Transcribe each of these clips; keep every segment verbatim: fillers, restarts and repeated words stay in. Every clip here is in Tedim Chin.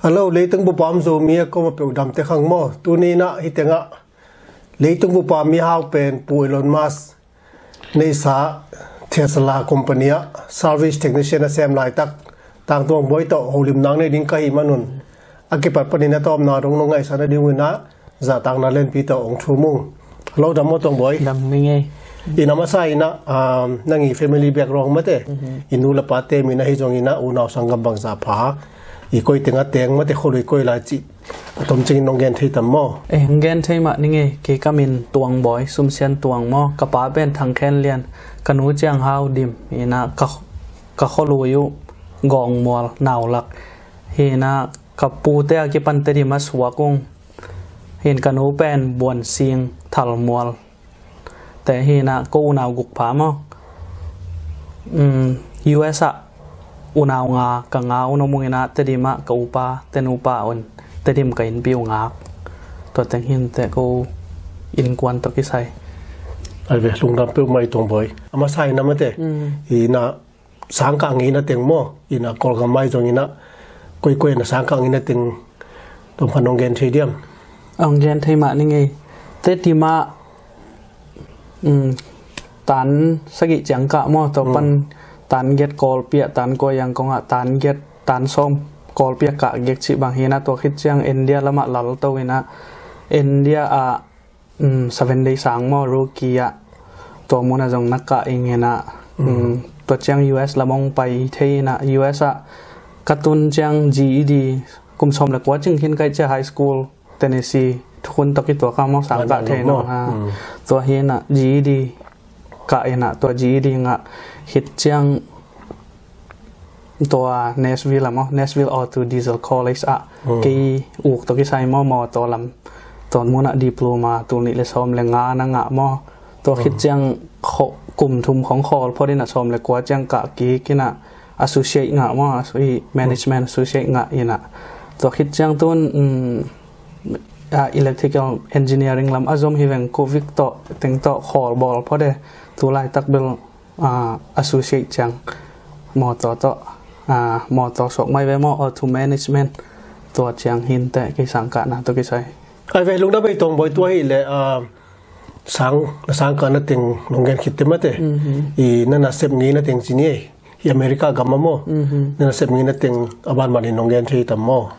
Hello, leitung bup a om Zomi a koma peuh damte khang maw. Tuni inah hih tengah leitung bup a mihau pen Pu Elon Musk neihsa Tesla company ah service technician a sem laitak Tangtuang Bawi tawh holimna nei ding ka hih manun a kipat panin a tawpna dong nong ngaihsakna ding uh inah zahtakna lianpi tawh hong thum ung. Hello, dam maw Tuang Bawi? Dam ning ei. Inah masa inah, um, nang i family background mate, i nu le pate min ahi zong inah unau sanggam bangzah pha, i koi teng a teng mate, khualui koi lai cih a tomcing in nong gen thei tam maw? Eh, hong gen thei mah ning ei. Kei ka min Tuang Bawi, Sumsian Tuang maw. Ka pa pen Thang Khen Lian, ka nu Ciang Hau Dim. Inah ka, ka khualui uh Gawngmual, Naulak. Hi inah ka pute a kipan Tedim a suak ung. Hin ka nu pen Buan Sing, Thalmual. Te hi inah ko unau guk pha maw. Um, U S ah unau nga, ka nga un om ung inah Tedim ah ka upa, te nupa un Tedim ka innpi uh ngak. Tua teng hinte ko innkuan tawh kisai. Ai ve, lungdam peuhmah i Tuang Bawi. A masa inah mate. Mm. Inah sangkah ngeina teng maw, inah Kawlgam mai zong inah koikoi inah sangkah ngeina teng tom khat nong gen thei diam? Hong gen thei mah ning ei. Tedim ah, um, tan sagih ciang kah maw, tua pan tan giat Kawlpi ah, tan kua yang kong ah, tan giat, tan sawm Kawlpi ah kah gek cih bang hi inah, tua khit ciang India lamah lalto inah India ah um, Seven Day sang maw, rookie ah tua munah zong na kah ing inah, um, tua ciang U S lam hong pai thei inah, U S ah ka tun ciang G E D, kum sawm le kua cing khin ka hih ciang high school, Tennessee, thukhun tawh kituak a maw, sangkah thei nawn ha. Tua hi inah G E D kah inah, tua G E D ngah khit ciang tua Nashville ah maw, Nashville Auto Diesel College ah kei uk tawh kisai maw, mawtaw lam tua munah diploma tul nih le sawm le nga na ngah maw. Tua khit ciang kum thum khong khawl phot inah sawm le kua ciang kah kik inah associate ngah maw, asso-, management associate ngah inah. Tua khit ciang tun, um, ah, electrical engineering lam a zom hi veng, covid tawh teng tawh khawl bawl phot e. Tu laitak bel ah, associate ciang mawtaw tawh, ah, mawtaw suak mai ve maw, auto management, tua ciang hinte kei sangkahna tawh kisai. Ai ve, lungdam ei Tuang Bawi. Tua hi leh, ah, sang, na sangkahna teng nong gen khit te mate. I na nasep ngeina teng ci ni ei. Hi America gam ah maw. Na nasep ngeina teng a banban in nong gen thei tam maw?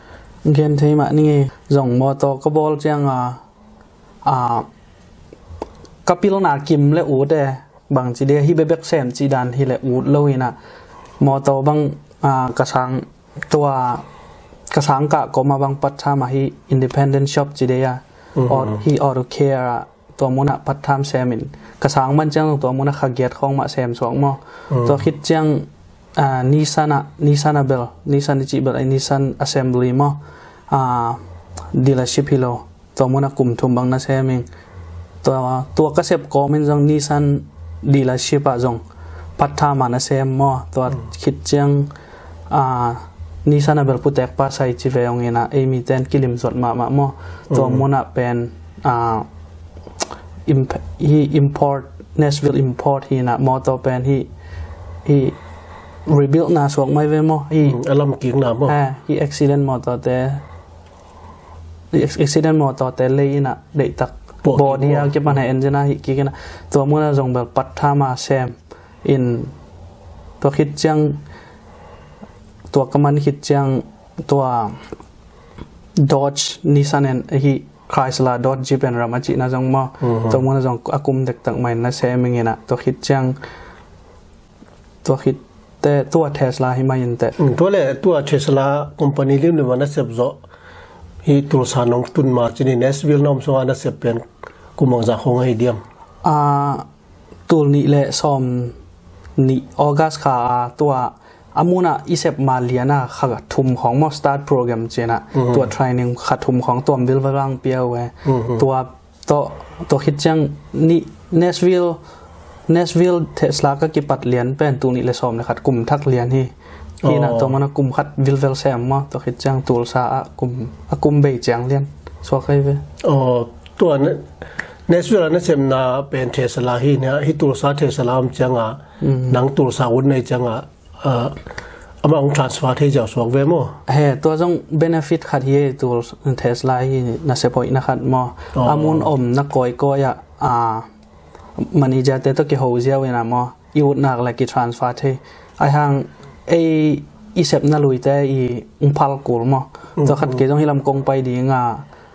Gen thei mah ning ei. Zong mawtaw ka bawl ciang a, ah, ka pilna kim le ut e. Bangci dia hih bekbek sem cih dan hileh ut lo inah. Mawtaw bang, ah, ka sang, tua ka sangkah kawm ah bang part time ah hih independent shop ci dia, hih auto care ah tua munah part time sem in, ka sang man ciang tua munah kha giat khawng mah sem suak maw. Tua khit ciang, ah, Nissan ah, Nissan ah bel, Nissan i cih bel, ai, Nissan assembly maw, ah, dealership hi lo. Tua munah kum thum bang na sem ing. Tua, tua ka sep kawmin zong Nissan dealership ah zong part time ah na sem maw. Tua khit ciang, ah, Nissan ah bel putek pa sai ci ve ong inah, ei miten kilim zuat mahmah maw. Tua munah pen, ah, imp-, hi import, Nashville import hi inah, mawtaw pen hi, hi rebuild na suak mai ve maw. Hi, a lam kikna maw. Eh, hi accident mawtaw te, accident mawtaw te lei inah deihtak body a kipan he engine a hih kik inah, tua munah zong bel part time ah sem in, tua khit ciang, tua ka man khit ciang, tua Dodge, Nissan en, hih Chrysler, Dodge, Jeep en ram a cihna zong maw. Tua munah zong a kum dektak mah in na sem ing inah, tua khit ciang tua khit te, tua Tesla hi mai in te. Tua le tua Tesla company limlim a na sep zawh, hih Tulsa nong tun ma cin in Nashville na om sung a na sep pen kum bangzah khong ahi diam? Ah, tul nih le sawm nih August kha a tua a munah i sep ma lian a kha thum khong maw, start program ci inah. Tua training kha thum khong tuam vilvel vang pia uh e. Tua tawh, tua khit ciang ni Nashville, Nashville Tesla ka kipat lian pen tul nih le sawm le khat, kum thak lian hi. Hi inah tua munah kum khat vilvel sem maw, tua khit ciang Tulsa ah kum, a kum bei ciang lian suak ahi ve. Aw, tua Nashville ah na sepna pen Tesla hi inah, hi Tulsa Tesla om ciang a, nang Tulsa ut na hih ciang a, ah, Amah hong transfer thei ziau suak ve maw? He, tua zong benefit khat hi e, tu Tesla hi nasep hoihna khat maw. Oh. A mun omna kawikawi ah, a, manager te tawh kiho ziau in a maw, i ut nak le kitransfer thei. Ahi hang ei i sepna luite i hong phal kul maw. Mm, tua khat mm. Kei zong hi lam kong pai ding a,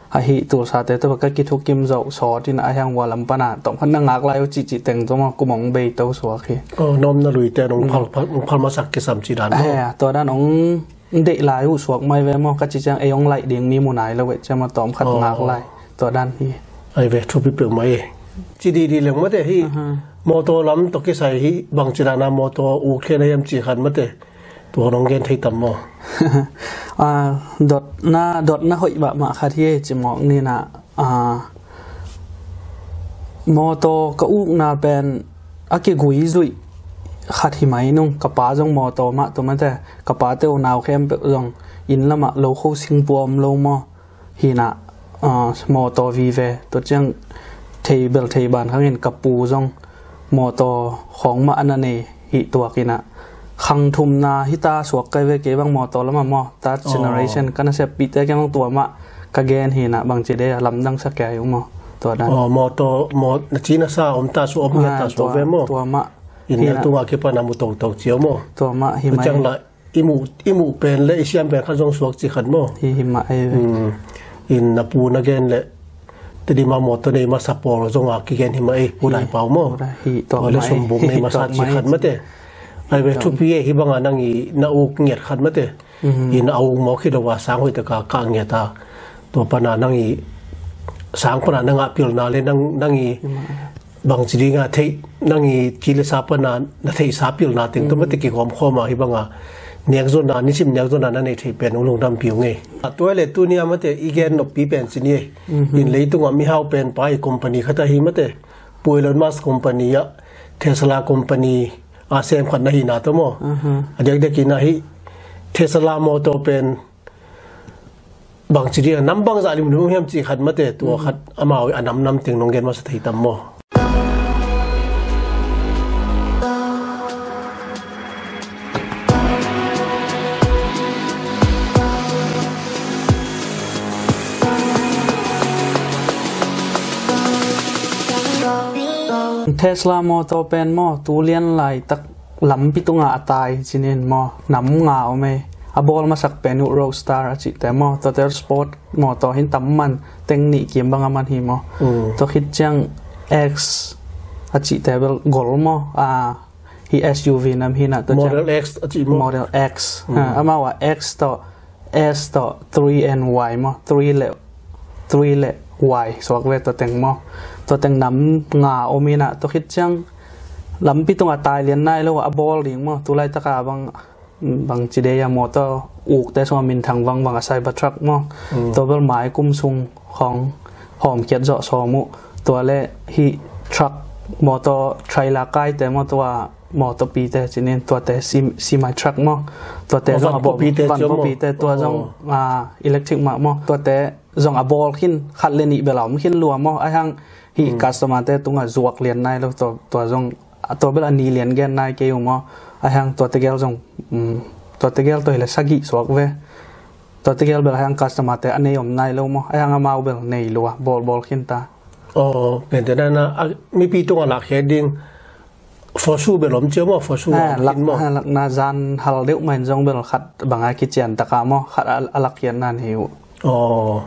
ahi Tulsa te tawh ka kithukim zo sawt in a, ahi hang hua lam pan a tawm khat na ngak lai uh cihcih teng tua maw, kum hong bei to suak hi. Oh, na omna luite nong phal, phal, nong phal masak kisam ci dan maw. He, tua dan hong deih lai uh suak mai ve maw, ka ci ciang ei hong laih ding mi mu nai lo ve ciang maw, tawm khat ngak lai. Tua dan hi. Ai ve, thupi peuhmah e. Ci didi leng mate hi. Aha. Mawtaw lam tawh kisai hi, bangci dana mawtaw uk thei na hiam ci khat mate. Tua nong gen thei tam maw? Ah, dotna, dotna hoih mahmah khat hi e ci mawk ni na. Ah, mawtaw ka ukna pen a kigui zuih khat hi mai nung, ka pa zong mawtaw mah tua mate, ka pa te unau khempeuh zong inn lamah lo kho singpua om lo maw. Hi na, ah, mawtaw vive, tua ciang thei bel thei ban khangin ka pu zong mawtaw khawng mah a na nei hi tuak in a. Khang thumna hi ta suak kai ve kei bang mawtaw lamah maw. Third generation ka naseppihte kiang tua mah ka gen hi na, bangci dei a lamdang sa kei uh maw. Tua dan. Oh, mawtaw, maw, na ci na sa om ta su om ngiat ta su ve maw. Tua mah. Inn na tunga kipan a mu toto cio maw. Tua mah hi mai. Ciang la i muh, i muh pen le i siam pen khat zong suak ci khat maw. Hi, hi mah e ve. Inn na pu na gen le Tedim a mawtaw nei masa pawl zong a kigen hi mah e, Pu Dai Pau maw. Tua le sumbuk nei masa ci khat mate. Ai ve, thupi e, hi banga nang i na uk ngiat khat mate. Inn a uk mawk hi lo a sang hoih taka ka ngiat a. Tua pana nang i sang pana nang a pilna le nang, nang i bangci dinga theih, nang i ci le sa pana na theihsa pilna teng tua mate kigawm khawm a hi banga nekzona, nisim nekzona na nei theih pen ung lungdampi ung e. A tua le tunia mate i gen noppi pen ci ni e. Inn leitungah mihau pen pa i company khat ahi mate. Pu Elon Musk company ah, Tesla company a sem khat na hi na tua maw. A diakdiak in ahi Tesla mawtaw pen bangci ding a nam bangzah limlim hiam ci khat mate, tua khat amau a namnam teng nong gen masa thei tam maw? Tesla mawtaw pen maw, tu lian laitak lampi tunga a tai cinin maw, nam nga om e. A bawl masak pen uh Roadster a cihte maw, tuate sport mawtaw hin tam man, teng nih kim bang a man hi maw. Tua khit ciang X a cihte bel gol maw, a, hi S U V nam hi na, tua ciang Model X a cih maw? Model X. Ha, amau a X tawh S tawh three and Y maw, three le, three le Y suak ve tua teng maw. Tua teng nam nga om hi na, tua khit ciang lampi tunga tai lian nai lo a bawl ding maw, tu laitaka bang, bangci dei a mawtaw ukte sungah minthang vangvang a Cybertruck maw. Tua bel mai kum sung khawng hawmkhiat zawh sawm uh. Tua le hi truck, mawtaw trailer kaite maw, tua mawtawpite cinin tuate sem-, semi truck maw. Tuate zong a bawl, vanpawpite tua zong, ah, electric mah maw. Tuate zong a bawl khin, khat le nih bel a om khin lua maw. Ahi hang hi customer-te tungah zuak lian nai lo, tua, tua zong, tua bel a ni lian gen nai kei uh maw. Ahi hang tuate gel zong, tuate gel tawh hi le sagih suak ve. Tuate gel bel ahi hang customer-te a nei om nai lo maw. Ahi hang amau bel nei lua, bawlbawl khin ta. Aw, pen te na, na, a, mipi tungah lakkhia ding, force bel om cia maw, force om khin maw. Lakna zan hal deuh mah in zong bel khat bang a kician taka maw, khat a, a lakkhiatna nei uh. Aw.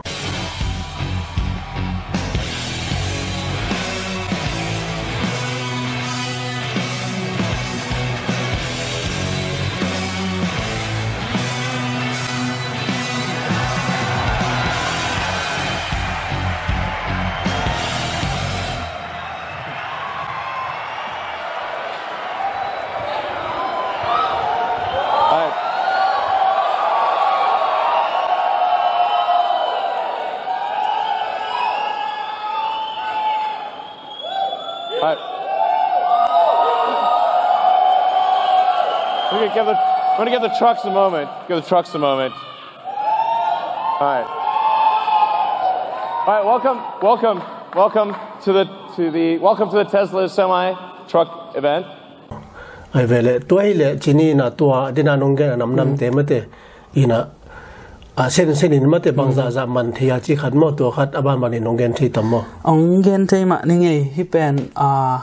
All right. We're gonna give the, we're gonna give the trucks a moment. Give the trucks a moment. All right. All right, welcome, welcome, welcome to the, to the, welcome to the Tesla semi truck event. Ai ve le, tua hi le, cini na tua, dina nong gen a namnamte mate, ina, a sen sen in mate bang zahzah man thei a ci khat maw, tua khat a banban in nong gen thei tam maw? Ong gen thei mah ni ngei, hi pen, a,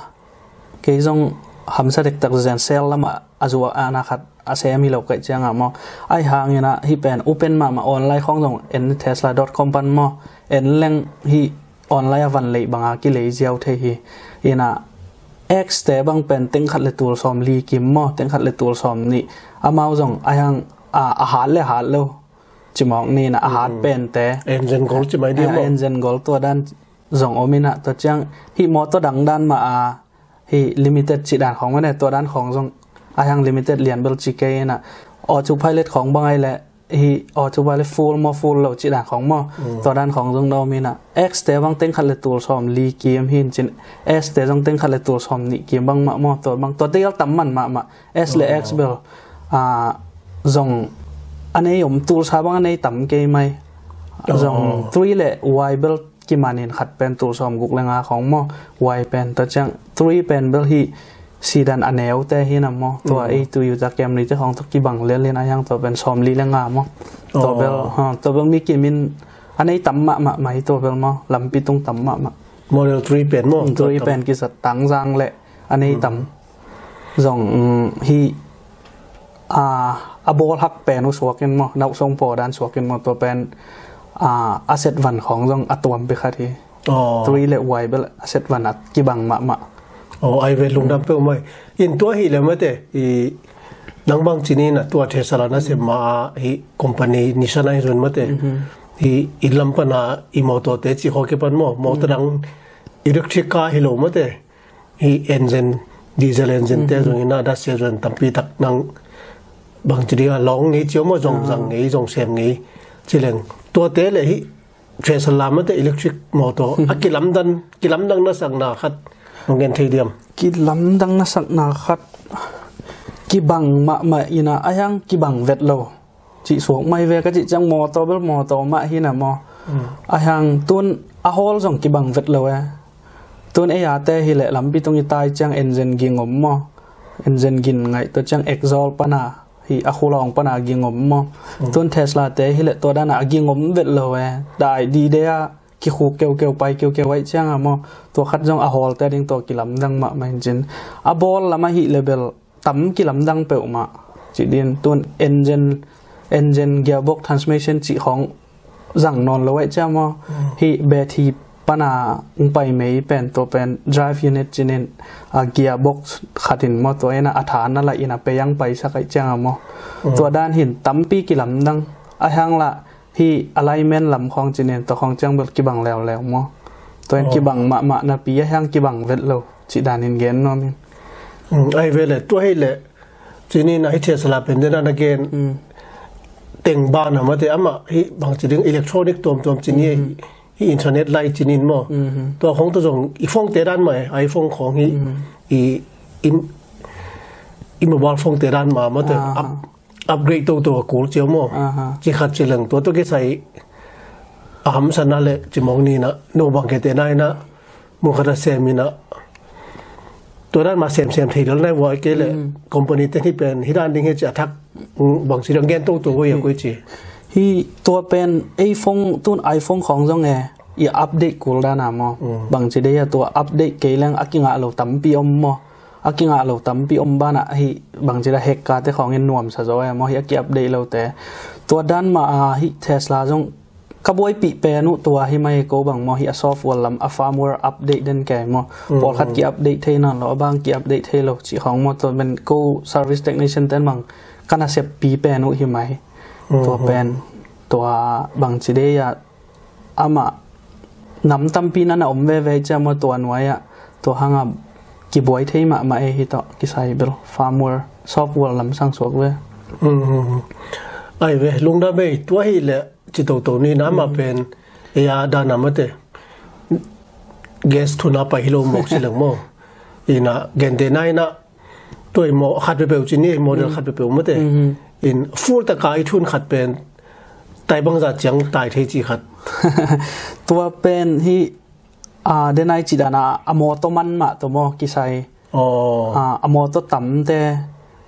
kei zong hamsa dektak zen sel lamah a zuak ana khat a sem hi lo kaih cianga maw. Ai hangina hi pen open mahmah online khong zong en tesla dot com pan maw. En leng hi online a van leih banga kilei ziau thei hi. Ina X te bang pen teng khat le tul sawm li kim maw, teng khat le tul sawm nih. Amau zong ai hang a, a hat le hat lo. Cimawk nina a hat pen te. Engine goal ci mai diam maw? Engine goal tua dan zong om ina tua ciang hi mawtaw dang dan mah a hi limited ci dan khong mane tua dan khong zong a hiang limited lian bel ci kei ina autopilot khong bang ai le hi autopilot full maw full lo ci dan khong maw tua dan khong zong na om ina X te bang teng khat le tul sawm li kim hin cin S te zong teng khat le tul sawm nih kim bang mah maw tua bang tua te tam man mahmah S le X bel a zong a nei om tul sa bang a nei tam kei mai zong three le Y bel kimanin khat pen tul sawm guk le nga khong maw Y pen tua ciang three pen bel hi sidan a neu te hi na maw tua ei tu yu ta kem ni te khong tua kibang lel hin a hiang tua pen sawm li le nga maw tua bel ha tua bel mi kimin a nei tam mahmah mai tua bel maw lampi tung tam mahmah Model three pen maw three pen kisat tang zang le a nei tam zong hi a bawl hak pen uh suakin maw nauh song paw dan suakin maw tua pen a set van khong zong a tuampi khat hi. Three le Y bel a set van a kibang mahmah. Aw ai ve lungdam peuh mai in tua hi le mate i nang bang cinin a tua thesala na sem ma a hi company nisan ai zon mate hi i lam pana i mawtaw te ci khaw ke pan maw mawtaw dang electric car hi lo mate hi engine diesel engine te zong ina da sia zon tampi tak nang bang ci ding a lawng ngei cio maw zong zang ngei zong sem ngei ci leng tua te le hi threshold lam mate electric motor a kilamdan kilamdang na sakna khat nong gen thei diam? Kilamdang na sakna khat kibang mahmah ina a hiang kibang vet lo cih suak mai ve ka cih ciang motor bel motor mah hi na maw a hiang tun a hawl zong kibang vet lo e. Tun ei a te hi leh lampi tung i tai ciang engine ging om maw engine gin ngaih tua ciang exhaust pana hi a khulawng pana ging om maw tun Tesla te hi leh tua dana a ging om vet lo e dai di de a kikhuk keukeu pai keukeu aih cianga maw tua khat zong a hawl te ding tua kilamdang mahmah hin cin a bawl lam ahi le bel tam kilamdang peuhmah ci din tun engine engine gearbox transmission cih khong zang nawn lo aih cia maw hi battery pana ung pai mei pen tua pen drive unit cinin a gearbox khatin maw tua ina a tha na la ina pei ang paisak aih cianga maw tua dan hin tampi kilamdang a hiang lah hi alignment lam khong cinin tua khong ciang bel kibang leuleu maw tua in kibang mahmah napi a hiang kibang vet lo cih danin gen nuam in. Ai ve le tua hi le cinin a hi thia sala pen dena na gen teng bana mate ama hi bang ci ding electronic tuamtuam cini hi internet lai cinin maw tua khong tua zong i phone te dan mah iPhone khong hi i i mobile phone te dan mah mate upgrade toto a kul cio maw ci khat ci leng tua tua kisai a hamsana le ci mong nina no bang ke te naina mun khat a sem ina tua dan mah semsem thei lel nai vua ke le company te hi pen hi dan ding he ci a thak bang ci dang gen toto vua ya koi ci hi tua pen iPhone tun iPhone khong zong e i update kul dana maw bang ci dei a tua update kei leng a kingah lo tampi om maw a kingah lo tampi om bana hi bang ci da hekka te khong in nuamsa zaw e maw hi a ki update lo te tua dan mah a hi Tesla zong ka buaipih pen uh tua hi mai ko bang maw hi a software lam a firmware update den kei maw pawlkhat ki update thei nan lo a bang ki update thei lo cih khong maw tua ben ko service technician ten bang ka nasep pi pen uh hi mai tua pen tua bang ci dei a amah nam tampi na na om veve cia maw tua nuai ah tua hanga kibuai thei mahmah e hi tawh kisai bel firmware software lam sang suak ve. Ai ve lungdam e tua hi le ci toto ni na amah pen e a dana mate gas thuna pai hi lo mawk ci leng maw ina gente na ina tuai maw khat pepeu ci ni model khat pepeu mate in full taka i thun khat pen tai bangza ciang tai thei ci khat tua pen hi a denai ci dana a mawtaw man mah tawh maw kisai Aw. Ah, a mawtaw tamte,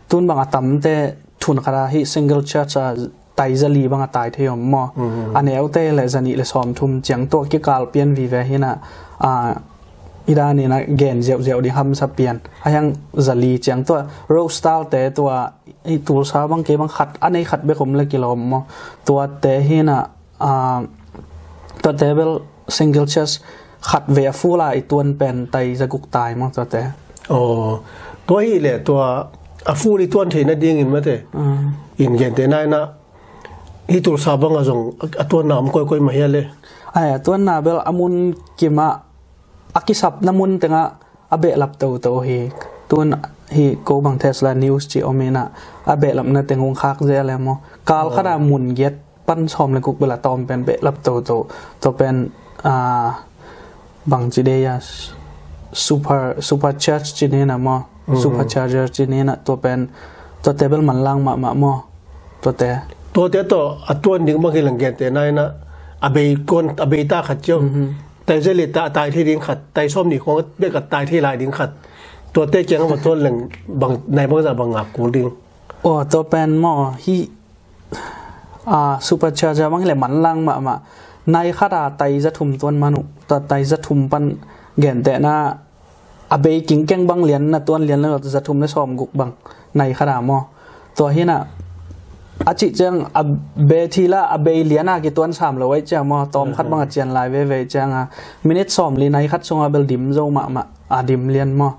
tun bang a tamte, thun khat a hih single charge a tai za li bang a tai thei om maw. A neute le za nih le sawm thum ciang tua kikal pian vive hi na, ah, i dan in a gen ziauziau ding hamsa pian. A hiang za li ciang tua Rogue Star te tua i Tulsa bang kei bang khat a nei khat bek om le kilawm maw. Tuate hi na, ah, tuate bel single charge khat vei a full a i tuan pen tai za guk tai maw tuate. Aw, tua hi le tua a full i tuan theih nadingin mate. Mm. In gente nai na hih Tulsa bang a zong a, a tuanna om koikoi mah hia le. Ai, a tuanna bel a mun kim a a kisapna mun teng a a behlap toto hi. Tun hi ko bang Tesla News ci om in a, a behlapna teng hong khak zel e maw. Kal khat a mun giat pan sawm le guk bel a tawm pen behlap toto. Tua pen, ah, bang ci dei a, super, super charge ci ni na maw. Super charger ci ni na tua pen, tuate bel manlang mahmah maw. Tuate. Tuate tawh a tuan ding bang hi leng gente nai na a bei kon, a bei ta khat ciau. Tai za li ta tai thei ding khat, tai sawm nih khong bek a tai thei lai ding khat. Tuate kiang a va tuan leng bang, nai bangzah bang ngak kul ding. Aw, tua pen maw, hih, ah, super charger bang hi le manlang mahmah. Nai khat a tai za thum tuan man uh, tua tai za thum pan gente na a bei kingkeng bang lian na tuan lian le za thum le sawm guk bang nai khat a maw. Tua hi na a cih ciang a bei thei la a bei lian a kituan sam lo ai ciang maw, tawm khat bang a cian lai veve ciang a minute sawm li nai khat sung a bel dim zo mahmah a dim lian maw.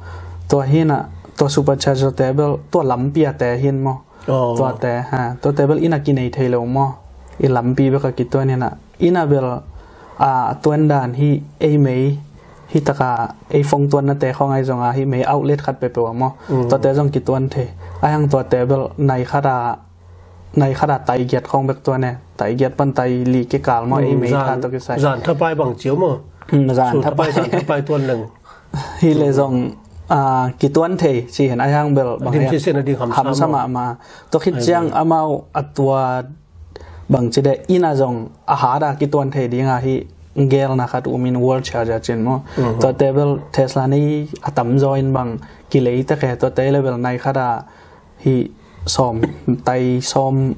Tua hi na tua super charger te bel tua lampi a te hin maw. Aw. Tuate, ha, tuate bel inn a kinei thei lo maw. I lampi bek a kituan hi na. Inn a bel, a, tuan dan hi ei mei, hi taka ei phone tuannate khawng ai zong a hi mei outlet khat peuhpeuh a maw. Mm. Tuate zong kituan thei. A hiang tuate bel nai khat a, nai khat a tai giat khawng bek tuan e. Tai giat pan tai li kikal maw, ei mei khat tawh kisai. Zan thapai bang ciau maw. Mm, zan thapai. Zan thapai tuan leng. Hi le zong, a, kituan thei, ci hen a hiang bel bang dim hi a. Sisena ding hamsa maw. Hamsa mahmah. Tua khit ciang amau a tua bang ci de inn a zong a hat a kituan thei ding a hi gelna khat um in World Charger cin maw. Tuate bel Tesla nei a tamzaw in bang kilei tek e, tuate le bel nai khat a hi sawm, tai sawm,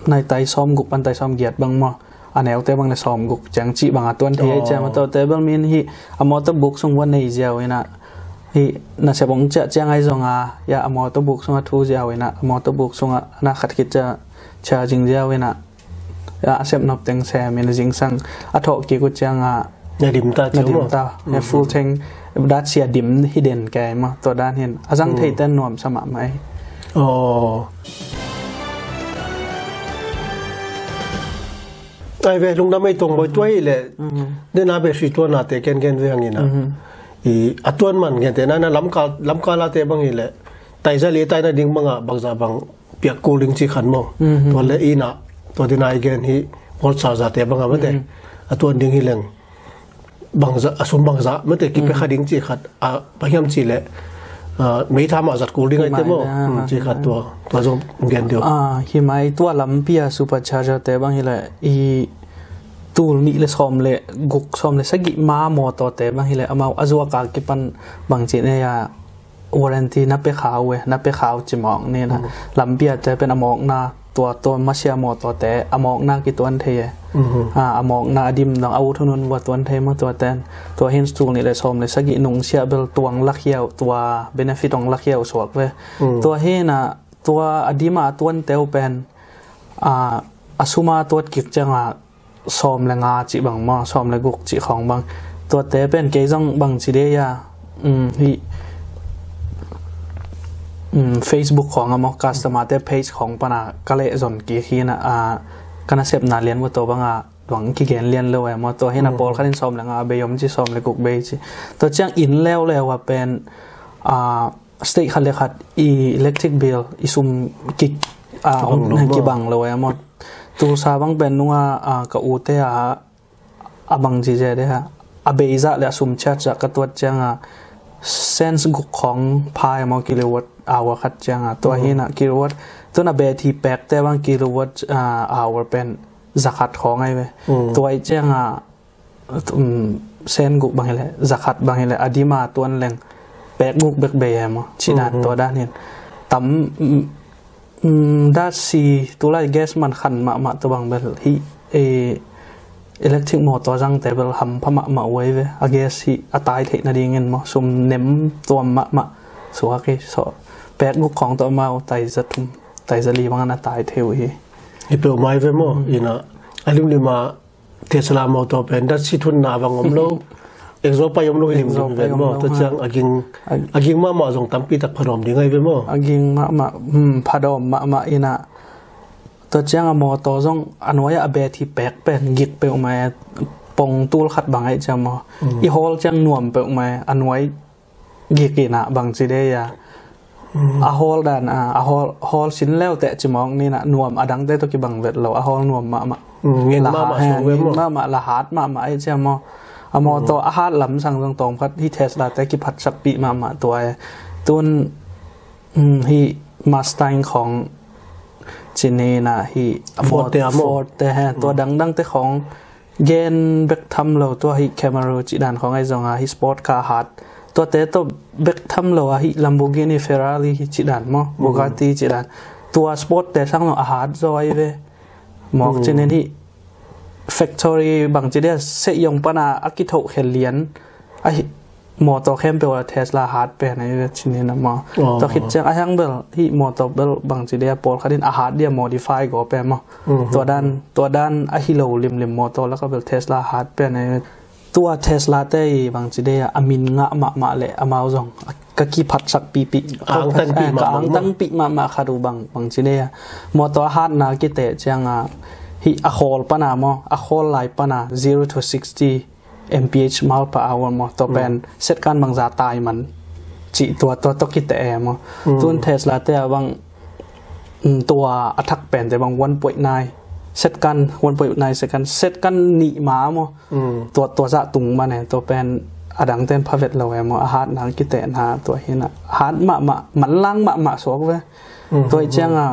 nai tai sawm guk pan tai sawm giat bang maw. A neute bang le sawm guk ciang cih bang a tuan thei ai ciang maw. Tuate bel min hi a mawtaw buk sung ua nei ziau in a. Hi nasep hong ciah ciang ai zong a, ya a mawtaw buk sung a thu ziau in a, a mawtaw buk sung a na khat khit ciah charging ziau in a. Ya a sep nop teng sem in a zingsang a thawh kik uh ciang a. Na dim ta ciu maw. Na dim ta. Ya full tank. Dat sia dim hi den kei maw. Tua dan hin. A zang thei ten nuam sa mahmah ei. Aw. Ai ve, lungdam ei tuang boi tua hi le. Den a be sui tua na te ken ken ve hang in a. I a tuan man gen te na na lamkal, lamkal a te bang hi le. Tai za li tai na ding bang a bang za bang piak kul ding ci khat maw. Tua le inn a, tua ding a i gen hi, World Charger te bang a mate. A tuan ding hi leng. Bangza, a sum bangza, mate kipe kha ding ci khat, a, bang hiam ci le, a, mei tha mah zat kul ding ai te maw. Ci khat tua, tua zong gen deuh. A, hi mai tua lampi a super charger te bang hi le, i tul nih le sawm le guk sawm le sagih ma mawtaw te bang hi le, amau a zuak a kipan bang ci ne a, warranty na pe khau e, na pe khau ci mawk ni na. Lampi a te pen a mawkna, tua, tua masia mawtaw te, a mawkna kituan thei e. A, a mawkna a dim dang a ut hun hun vua tuan thei maw tua ten. Tua hin tul nih le sawm le sagih nung sia bel tuang lakhiau, tua benefit ong lakhiau suak ve. Tua hi na, tua a dim a tuan teu pen, a, a suma tuat kik ciang a, sawm le nga cih bang maw, sawm le guk cih khawng bang. Tuate pen kei zong bang ci dei a, um, hi, um, Facebook khawng a maw, customer te page khawng pana ka leh zon kik hi na, a, ka nasepna lian vua tua bang a, duang kigen lian lo e maw, tua hi na pawlkhat in sawm le nga bei om ci, sawm le guk bei ci. Tua ciang inn leuleu a pen, a, state khat le khat i electric bill i sum ki, a, kibang lo maw. Kibang lo e maw. Tulsa bang pen nunga, a, ka ute a, a bang ci ze de a, a bei zah le a sum charge zah ka tuat ciang a, cents guk khawng pha e maw kilowatt hour khat ciang a. Tua hi na kilowatt, tuna battery pack te bang kilowatt, a, hour pen za khat khawng ai ve. Tua i ciang a, um, sen guk bang hi le, za khat bang hi le, a dim a tuan leng, Pek guk bek bei e maw, ci dan tua dan hin. Tam, mm, mm, dat si tulai gas man khan mahmah tua bang bel hi, eh, electric motor zangte bel hampha mahmah uh ai ve. A gas hi a tai theih nadingin maw, sum nem tuam mahmah suak hi. So pek guk khawng tawh amau taiza thum, taiza li bangin a tai thei uh hi. Hi peuhmah ai ve maw. Ina a limlim a Tesla motor pen dat si thunna bang om lo. Exhaust pipe om lo hi limlim ven maw. Tua ciang a ging, a ging mahmah zong tampi tak phadawm ding ai ve maw. A ging mahmah, hmm, phadawm mahmah ina. Tua ciang a motor zong a nuai a bet hi pek pen gik peuhmah e, pong tul khat bang ai ciang maw. I hawl ciang nuam peuhmah e, a nuai gik ina bangci dei a. A hawl dan a, a hawl, hawl sin leu teh cimawk nina nuam a dangte tawh kibang vet lo, a hawl nuam mahmah. Ngin mahmah suak ve maw. Mahmah la hat mahmah ai ciang maw. A motor a hat lamsang zong tawmkhat hi Tesla te kiphatsakpih mahmah tua e. Tun, mm, hi Mustang khawng ci nina hi Ford te a maw. Ford te he, tua dangdangte khawng gen bek tham lo, tua hi Camaro ci dan khawng ai zong a hi sport car hat. Tuate tawh bek tham lo a hi Lamborghini, Ferrari hi ci dan maw, Bugatti ci dan. Tua sport te sang lo a hat zaw ai ve. Mawk cinin hi factory bangci dia seh yong pana a kithoh khel lian a hi motor khempeuh a Tesla hat pen ai ve cinin a maw. Tua khit ciang a hiang bel hi motor bel bangci dia pawlkhat in a hat dia modify go pen maw. Tua dan, tua dan a hi lo limlim motor laka bel Tesla hat pen ai ve. Tua Tesla te i bangci dei a, a min ngah mahmah le amau zong a, ka kiphatsak pihpih. Ka angtanpih mahmah khat uh bang, bangci dei a. Motor a hatna kiteh ciang a, hi a khawl pana maw, a khawl lai pana zero to sixty M P H, mile per hour maw, tua pen second bangza tai man cih tua, tua tawh kiteh e maw. Tun Tesla te a bang, mm, tua a thak pente bang one point nine second, one point nine second, second nih ma maw. Tua, tua zah tung man e, tua pen a dangten phavet lo e maw, a hatna kitehna tua hi na. A hat mahmah, manlang mahmah suak ve. Tua i ciang a,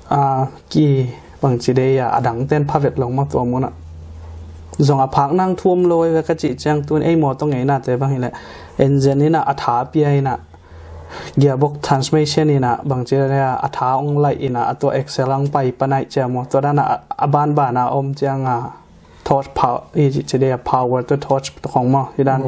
a, ki bangci dei a, a dangten phavet lo maw tua mun a. Zong a phak nang thuam lo e ve ka cih ciang tun ei motor ngeina te bang hi le. Engine ina a tha pia ina. Gearbox, transmission ina bangci dei a, a tha ong laih ina, a tua axle ong pai panai ciang maw. Tua dan a, a banban a om ciang a torch power, i ci dei a power to torch to khong maw. Hi dan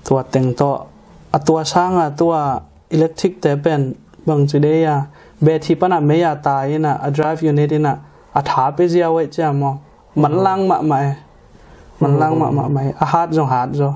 tua teng tawh. A tua sang a tua electric te pen bangci dei a. Battery pana mei a tai ina, a drive unit ina, a tha pe ziau e ciang maw. Manlang mahmah e. Manlang mahmah mai. A hat zong hat zaw.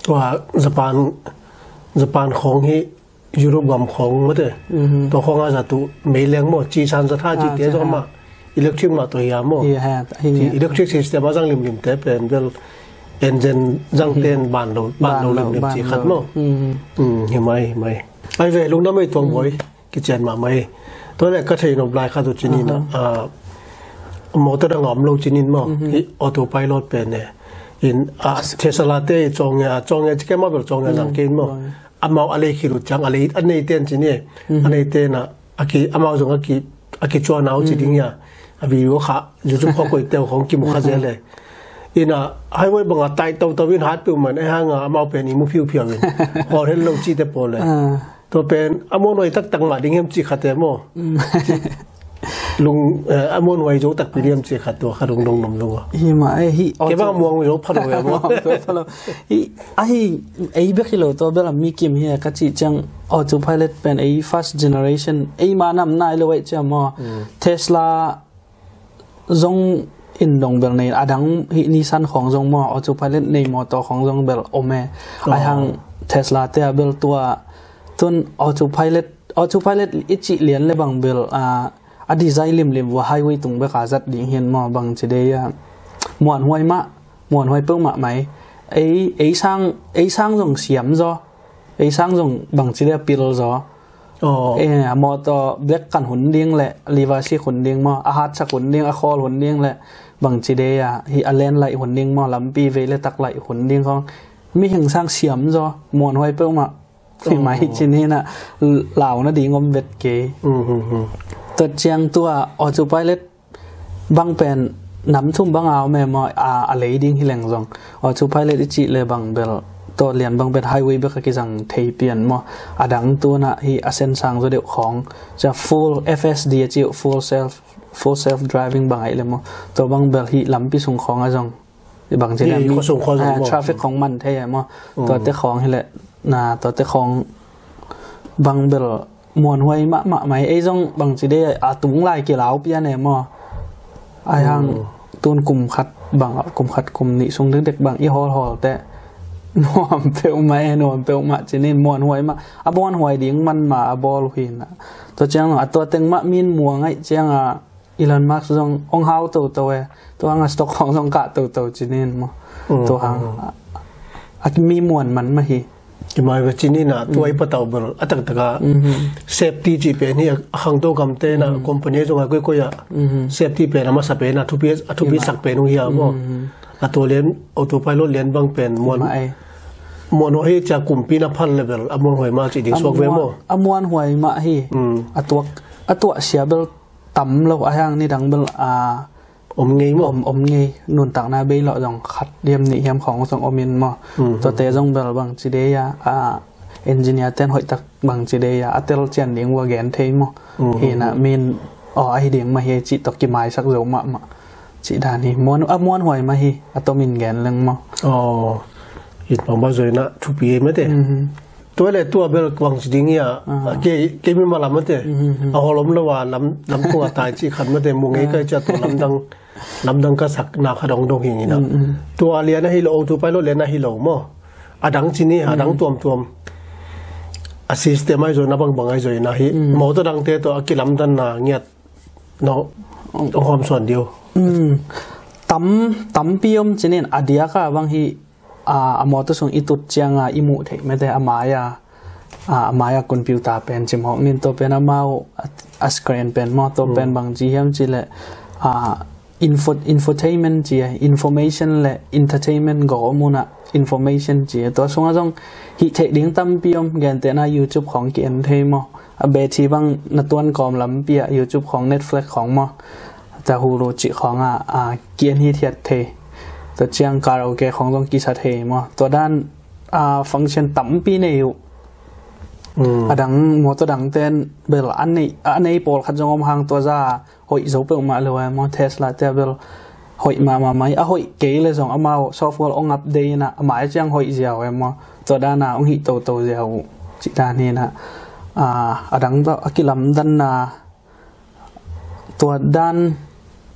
Tua Japan, Japan khawng hi, Europe gam khawng mate. Tua khawng a zatu meileng maw, ci san za tha ci te zong mah, electric mah tua hi a maw. Electric system a zang limlim te pen bel engine zang ten ban lo, ban lo limlim ci khat maw. Hi mai, hi mai. Ai ve, lungdam ei Tuang Bawi. Kician mahmah hi. Tua le ka thei nop lai khat uh cinin a, motor dang a om lo cinin maw. Hi autopilot pen e. In a Tesla te i cawng e, a cawng e ci kei mah bel cawng e zang kei in maw. Amau a lei khit uh ciang, a lei a nei ten cinin e. A nei ten a, a ki, amau zong a ki, a kicuan au ci ding ia. A video kha, YouTube kha koih teu khong kimu kha zel e. Ina highway bang a tai toto in hat peuh man, e hang a amau pen i mu phiuphiau in. Hawh hel lo ci te pawl e. Tua pen a muanhuai taktak mah ding hiam cih khat e maw. Lung, eh, a muanhuai zo takpi ding hiam cih khat tua kha dong dong nom lo a. Hi mah e, hi. Kei bang a muang zo pha lo e maw. Hi, a hi, ei bek hi lo tua bel a mi kim hi a ka cih ciang autopilot pen ei first generation, ei ma nam nai lo ei ciang maw. Tesla zong in dong bel nei, a dang hi Nissan khawng zong maw, autopilot nei motor khawng zong bel om e. Ai hang Tesla te a bel tua, tun autopilot, autopilot i cih lian le bang bel, a, a design limlim vua highway tung bek a zat ding hian maw bangci dei a. Muanhuai mah, muanhuai peuh mah mai. Ei, ei sang, ei sang zong siam zaw. Ei sang zong bangci dei a pil zaw. Oh. Eh, a mawtaw black kan hun ding le, liver seat hun ding maw, a hatsak hun ding, a khawl hun ding le, bangci dei a, hi a len laih hun ding maw, lampi vei le tak laih hun ding khawng. Mihing sang siam zaw, muanhuai peuhmah. Hi mai hi cin hi na, lau nading om vet kei. Tua ciang tua, aw, cu pilot bang pen nam thum bang a om e maw, a, a lei ding hi leng zong. Aw, cu pilot i cih le bang bel, tawh lian bang pen highway bek a kizang thei pian maw. A dang tuna hi a sen sang zaw deuh khawng. Cia full F S D a cih uh, full self, full self driving bang aih le maw. Tua bang bel hi lampi sung khawng a zong. Bang ci dang mi, khuasung, khuasung, ah, maw, traffic khawng man thei e maw. Tuate khawng hi le, na, tuate khawng bang bel muanhuai mahmah mai, ei zong bangci dei a tung lai kilau pian e maw. Ai hang tun kum khat bang, kum khat kum nih sung dekdek bang i hawlhawl te nuam peuhmah e, nuam peuhmah cinin muanhuai mah. A muanhuai ding man ma a bawl uh hi na. Tua ciang a tua teng mah min muang aih ciang a Elon Musk zong ong hau toto e. Tua hang a stock khawng zong kah toto cinin maw. Tua hang a, a mi muan man mah hi. Kimai va cini na, tua i patau bel a taktak a safety cih pen hi a, khangto gamte na, company zong a koikoi a safety pen a masa pen a, thupi, a thupi sak pen uh hi a maw. A tua lian, autopilot lian bang pen muan, muanhuai hi cia kumpi na phal le bel a muanhuai mah cih ding suak ve maw. A muanhuai mah hi. A tuak, a tuah sia bel tam lo, a hang nidang bel a om ngei maw? Om, om ngei. Nuntakna bei lawh zong khat hiam nih hiam khawng zong om in maw. Tuate zong bel bangci dei a, a engineer ten hoih tak bangci dei a, a tel cian ding uh a gen thei maw. Hi na min, aw, ahi ding mah hi cih tawh kimaisak zo mahmah. Cih dan hi. Muan, a muanhuai mah hi, a tomin gen leng maw. Aw, in pang ba zoi na thupi e mate. Tua le tua bel kuang ci ding hi a, kei, kei mi ma lam mate. A holom lo a lam, lam tung a tai ci khan mate, mu ngei kai ci a tua lamdang, lamdang ka sak na kha dong dong hi ngi na. Tua lian a hi lo, autopilot lian a hi lo maw. A dang ci ni, a dang tuam tuam. A system ai zoi na bang bang ai zoi na hi. Motor dang te to a kilamdan na ngiat. No, ong hom suan dio. Tam, tampi om cinin a diak a bang hi, a, a motor sung i tut ciang a i muh theih mete a mai a, a, a mai a computer pen cimhawk nin tua pen amau a, a screen pen maw tua pen bang ci hiam ci le, a, info, infotainment ci a, information le entertainment go om un a information ci a. Tua sung a zong hih theih ding tampi om, gentehna YouTube khawng ki en thei maw. A bethi bang na tuan kawm lampi a YouTube khawng, Netflix khawng maw. Ta Hulu cih khawng a, a, ki en hithiat thei. Tua ciang karaoke khawng zong kisa thei maw. Tua dan, a, function tampi nei uh. A dang motor dang ten bel a nei, a nei pawlkhat zong om hang tua za hoih zo peuhmah lo a maw. Tesla te bel hoih mahmah mai. A hoih kei le zong amau software ong update in a, a mai ciang hoih ziau e maw. Tua dan a ong hih toto ziau uh. Cih dan hi na. A, a dang tawh a kilamdanna tua dan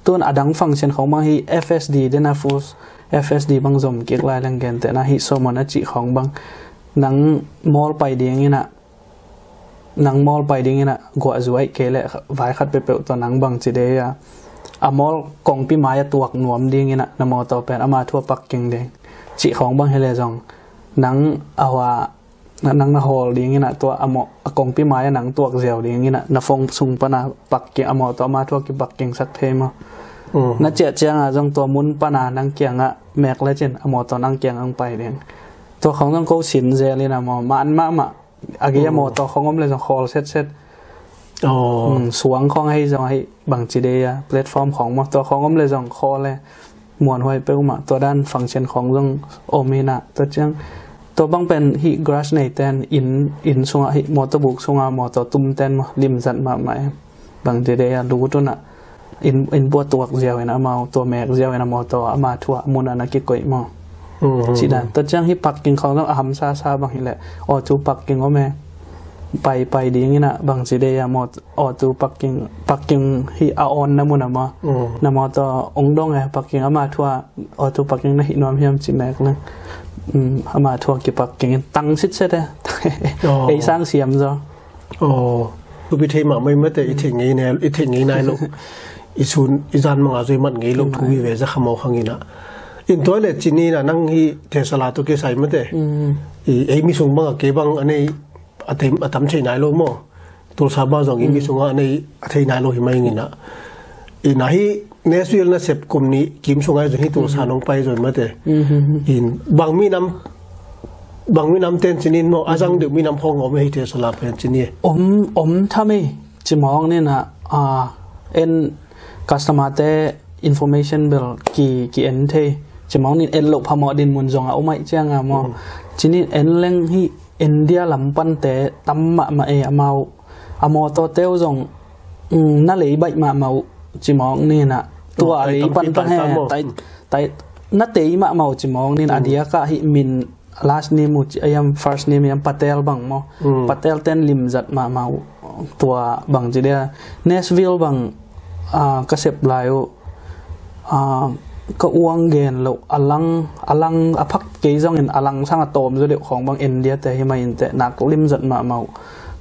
tun a dang function khawng bang hi F S D den a full F S D bang zom kik lai leng gentehna hi sawmon a cih khawng bang nang mall pai ding in a, nang mall pai ding in a guah zuai kei le vai khat peuhpeuh tawh nang bang ci dei a, a mall kongpi mai a tuak nuam ding in a na mawtaw pen ama thu a parking ding cih khawng bang hi le zong nang a hua nang na hawl ding in a tua a mawh a kongpi mai a nang tuak ziau ding in a na phone sung pan a parking a mawtaw ama thu a ki parking sak thei maw. Na ciah ciang a zong tua mun pan a nang kiang a mek le cin a mawtaw nang kiang ang pai ding. Tua khawng zong ko sin zel in a maw man mahmah. A gei a mawtaw khawng om le zong khawl setset. Suang khawng ahi zong ahi bang ci dei a platform khawng maw tua khawng om le zong khawl le muanhuai peuhmah. Tua dan function khawng zong om hi na tua ciang tua bang pen hi garage nei ten inn, inn sungah hi mawtaw buk sungah mawtaw tum ten maw limzat mahmah em. Bang ci dei a lut un a inn, inn bua tuak ziau in amau tua mek ziau in a mawtaw ama thu a mun a na kikoih maw. Cih dan tua ciang hi parking khawng zong a hamsasa bang hi le aw tu parking om e. Pai, pai ding in a bang ci dei a maw aw tu parking, parking hi a awn na mun a maw. Na mawtaw ong dong e parking ama thu a aw tu parking na hih nuam hiam ci mek le. Ama thu a ki parking in tang sitset e. Ei sang siam zaw. Aw, thupi thei mahmah mate i theih ngei nai, i theih ngei nai lo. I sun, i zan manga zoi mat ngei lo thu hi ve za khamau khang in a. In tua le cini na nang hi Tesla tawh kisai mate. I ei mi sung bang a kei bang a nei a tem, a tam thei nai lo maw. Tulsa bang zong i mi sungah a nei a thei nai lo hi mai ing in ah. In ah hih Nashville nasep kum nih kim sungah zong hih Tulsa nong pai zong mate. In bang minam, bang minam ten ci-in maw, a zang deuh minam khawng om hi Tesla pen ci-in. Om, om tham ei, ci mawk ni in ah, a, en customer te information bel ki, ki en thei. Ci mawk ni in en loh phamawh dinmun zong a om ahih ciang a maw. Ci-in en leng hih India lam pante tam mahmah ei amau. A mawtaw teu zong, mm, na lei baih mahmah uh ci mawk ni in ah. Tua a lei pan tang he, tai, tai, na tei mahmah uh ci mawk ni in a diak ah hih min last name uh ci a hiam first name hiam Patel bang maw. Patel ten limzat mahmah uh. Tua bang ci dia Nashville bang, ah, ka sep lai uh. Ah, ka uang gen loh a lang, a lang a phak kei zongin a lang sang a tawm zaw deuh khawng bang India te hi mai in teh nak limzat mahmah uh.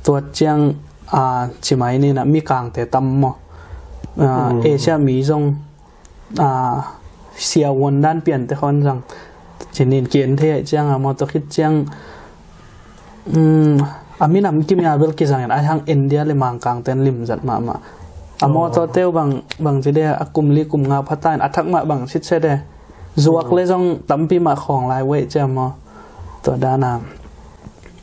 Tua ciang, ah, ci mai ni in ah Mikangte tam maw. Ah, Asia mi zong, ah, siavuan dan piante khawng zang ci-in ki en thei ahih ciang a maw tua khit ciang, um, a minam kimya bel kizangin a hang India le Mangkang ten limzat mahmah. A mawtaw teu bang, bang ci dia a kum li kum nga phata in a thak mah bang sitset e. Zuak le zong tampi mah khawng lai uh ahih ciang maw. Tua dan a,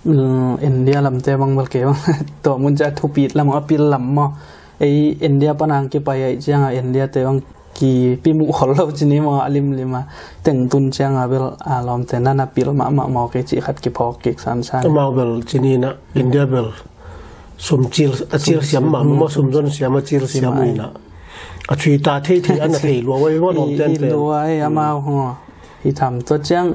um, India lamte bang bel kei bang tua mun cia thupit lam a pil lam maw. Ei India pan ang kipai ahih ciang a India te bang kipimuh khol lo ci ni maw a limlim a. Teng tun ciang a bel a lawmte na na pil mahmah maw kei cih khat kiphawk kik sansan. Amau bel ci ni in ah India bel sum cil, a cil siam mahmah maw, sum zon siam a cil siam uh in ah. A thuita theithei a na thei lua uh ei maw lawmte an pen. Lua ei amau hua. Hi tham tua ciang,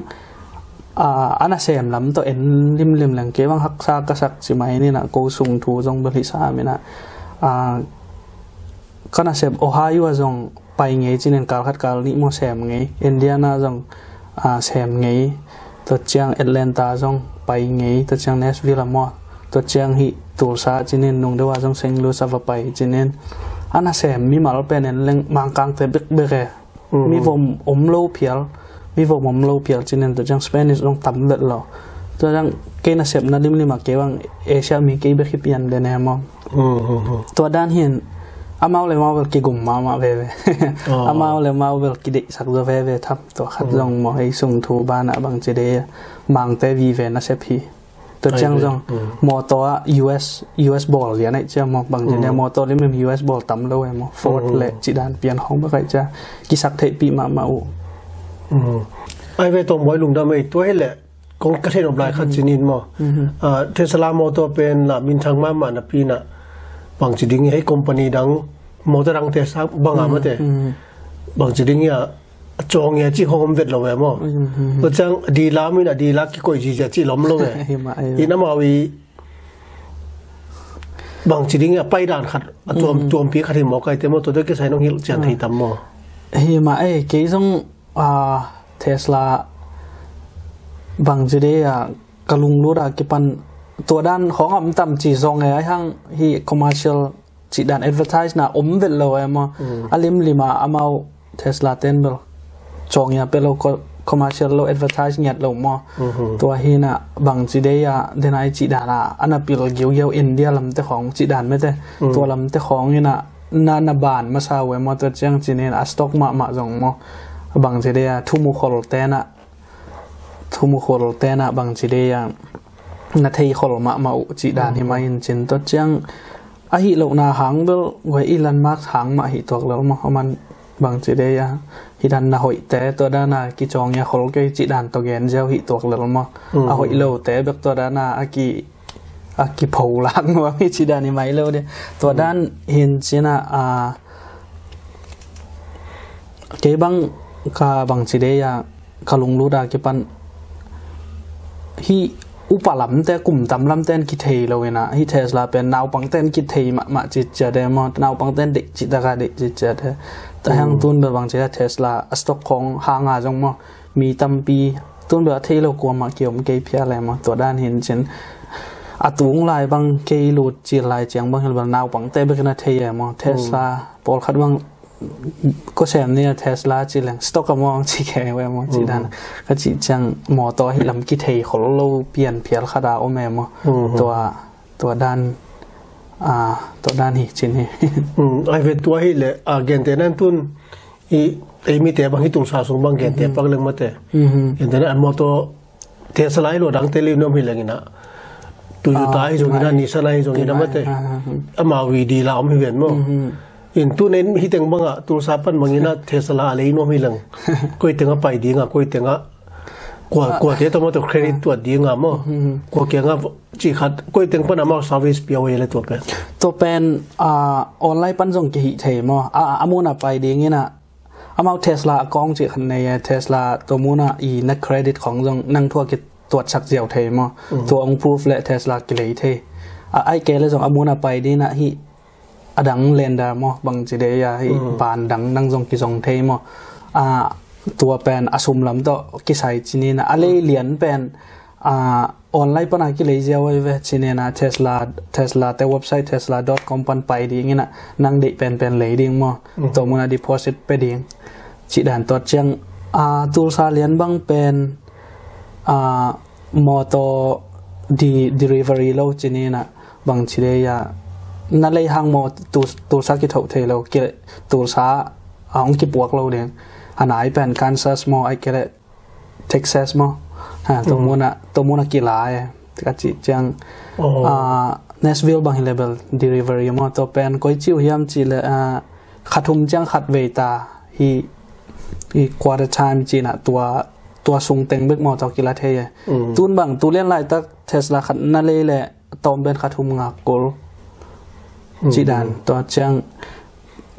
a, a nasem lam tawh en limlim leng kei bang haksa ka sak ci mai ni in ah ko sung thu zong bel hi sam in ah. A, ka nasep Ohio a zong pai ngei ci-in kal khat kal nih maw sem ngei. Indiana zong, a, sem ngei. Tua ciang Atlanta zong pai ngei. Tua ciang Nashville a maw. Tua ciang hih Tulsa ci-in nung deuh a zong Saint Louis a va pai ci-in. A nasem mimal pen en leng Mangkangte bekbek e. Mi vom om lo phial, mi vom om lo phial ci-in tua ciang Spanish zong tam vet lo. Tua ciang kei nasepna limlim ah kei bang Asia mi kei bek hi pian den e maw. Tua dan hi in amau le amau bel kigum mahmah veve. Amau le amau bel kideihsak zaw veve tham tua khat zong maw ei sung thu banah bang ci dei a Mangte vive nasep hi. Tua ciang zong mawtaw ah U S, U S bawl lian ahih ciang maw bang ci dia mawtaw limlim U S bawl tam lo e maw Ford le cih dan pian khawng bek ahih ciang kisak theihpih mahmah uh. Ai ve tawm buai lungdam ei tua hi leh kong ka theih nop lai khat ci-in maw. Ah, Tesla mawtaw pen la minthang mahmah napi in ah bang ci ding hi hei company dang mawtaw dangte sa bang a mate. Bang ci ding hi a a cawng ia cih hong om vet lo ve maw. Tua ciang a dila min a dila kikoih zizia cih lom lo ve. Hi mah ei. In amau i bang ci ding a paidan khat a tuam tuampi khat hi maw kaite maw tua tua kisai nong hilh cian thei tam maw. Hi mah ei kei zong, a, Tesla bang ci dei a ka lunglut a kipan tua dan hong am tam ci zong e ai hang hi commercial cih dan advertise na om vet lo e maw. A limlim a amau Tesla ten bel cawng ia pe lo commercial lo advertise ngiat lo maw. Tua hi in ah bang ci dei a denai cih dan a ana pil giugiau India lamte khawng cih dan mete. Tua lamte khawng in ah na na ban masa uh e maw tua ciang ci-in a stock mahmah zong maw. Bang ci dei a thumukhol ten ah thumukhol ten ah bang ci dei a na thei khol mahmah uh cih dan hi mah in ci-in tua ciang a hih lohna hang bel guai Elon Musk hang mah hih tuak lel maw. A man bang ci dei a hih dan na hoihte tua dan a kicawng ia khol kei cih dan tawh gen ziau hih tuak lel maw. A hoih lote bek tua dan a a ki, a kipho lak nuam hi cih dan hi mai lo dei. Tua dan hi in ci-in ah, a, kei bang ka bang ci dei a ka lunglut a kipan hih upa lamte kum tam lamte in kithei lo in ah hih Tesla pen naupangte in kithei mahmah citciat e maw naupangte in deih cittak a deih citciat e. Tua hang tun bel bang ci a Tesla a stock khawng hang a zong maw mi tampi tun bel a thei lo kuamah kiom kei phial e maw tua dan hi in ci-in a tung lai bang kei lut cil lai ciang bang hi bel naupangte bek in a thei e maw Tesla pawlkhat bang ko sem ni a Tesla ci leng stock a maw ci kei ve maw cih dan ka cih ciang mawtaw hi lam kithei khol lo pian phial khat a om e maw. Tua, tua dan Ah, tua dan hi cin hi. Hmm, ai ve tua hi le, ah, gente nan tun i, ei mite bang hi Tulsa sung bang gente pak leng mate. Mhm. Gente nan a motor Tesla hi lo dangte le nuam hi leng ina. Toyota hi zong ina, Nissan hi zong ina mate. Amau i di la om hi ven mo. Mhm. In tu nen hi teng banga Tulsa pan bang ina Tesla a lei nuam hi leng. Koi tenga pai dinga, koi tenga kua, kua te tama to credit tuat dinga mo. Mhm. Kua kianga ci khat, koi teng pan amau service pia uh hi le tua pen. Tua pen, ah, online pan zong kihi thei mo. A, a muna pai ding ina, amau Tesla account ci khat nei e, Tesla tua muna i na credit khong zong nang thua kituatsak ziau thei mo. Mhm. Tua ong proof le Tesla kilei thei. A, ai ke le zong a muna pai ding ina hi a dang lender mo, bang ci dei a hi ban dang nang zong kizong thei mo. A, tua pen a sum lam tawh kisai cin ina, a lei lian pen, a, online pana kilei ziau ai ve cin ina, Tesla, Tesla te website tesla dot com pan pai ding ina, nang deih penpen lei ding mo. Mhm. Tua muna deposit pe ding. Ci dan tua ciang, a, Tulsa lian bang pen, a, motor di, delivery lo cin ina, bang ci dei a, na lei hang mo Tul-, Tulsa kithoh thei lo, ki, Tulsa a ong kipuak lo ding. A nai pen Kansas mo, ai ke le Texas mo. Ha, tua muna, tua muna kila e. Ka ci ciang, a, Nashville bang hi le bel delivery mo. Tua pen koi ciu hiam ci le, a, kha thum ciang khat vei ta hi, hi quarter time ci ina tua, tua sung teng bek mo tua kila thei e. Mm. Tun bang, tu lian laitak Tesla khat na lei le tawm ben kha thum ngak kul. Ci dan, tua ciang,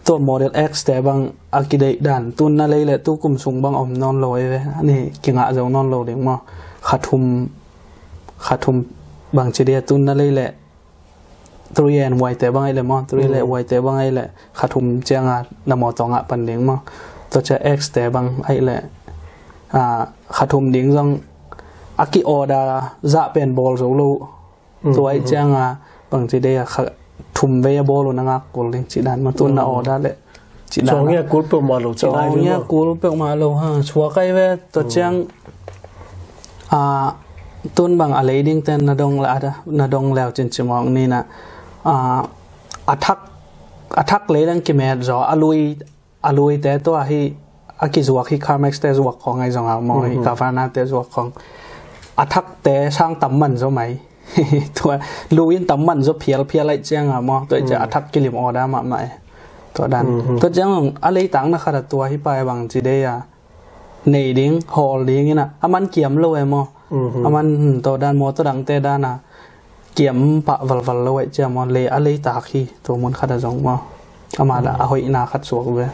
tua Model X te bang a kideih dan, tun na lei le tu kum sung bang om nawn lo e ve. Ani kingah zo nawn lo ding mo. Kha thum, kha thum bang ci dia tun na lei le three and Y te bang ai le mo, three le Y te bang ai le kha thum cianga na motor ngah pan ding mo. Tua cia X te bang ai le, a, kha thum ding zong a ki order zah pen bawl zo lo. Tua ai cianga bang ci dei a kha thum vei a bawl uh na ngak kul ding ci dan ma tun na order le. Ci dan. Sawng ia kul peuh mah lo ci lai. Sawng ia kul peuh mah lo ha. Suak ai ve tua ciang, a, tun bang a lei ding ten na dong le, na dong leu cin ci mawng ni na, a, a thak, a thak lei dang kimet zaw, a lui, a lui te tua hi, a kizuak hi Carmex te zuak khong ai zong a maw hi, Gavarna te zuak khong. A thak te sang tam man zaw mai. Tua, lu in tam man zaw phial phial ai ciang a maw. Tua i ciang a thak kilim order mahmah e. Tua dan. Tua ciang a lei tang na khat a tua hi pa e bang ci dei a. Nei ding, hawl ding ina. A man kiam lo e maw. A man, hmm, tua dan maw tua dang te dan a. Kiam pah valval lo ai ciang maw. Le a lei tak hi. Tua mun khat a zong maw. Ama la a hoih na khat suak ve.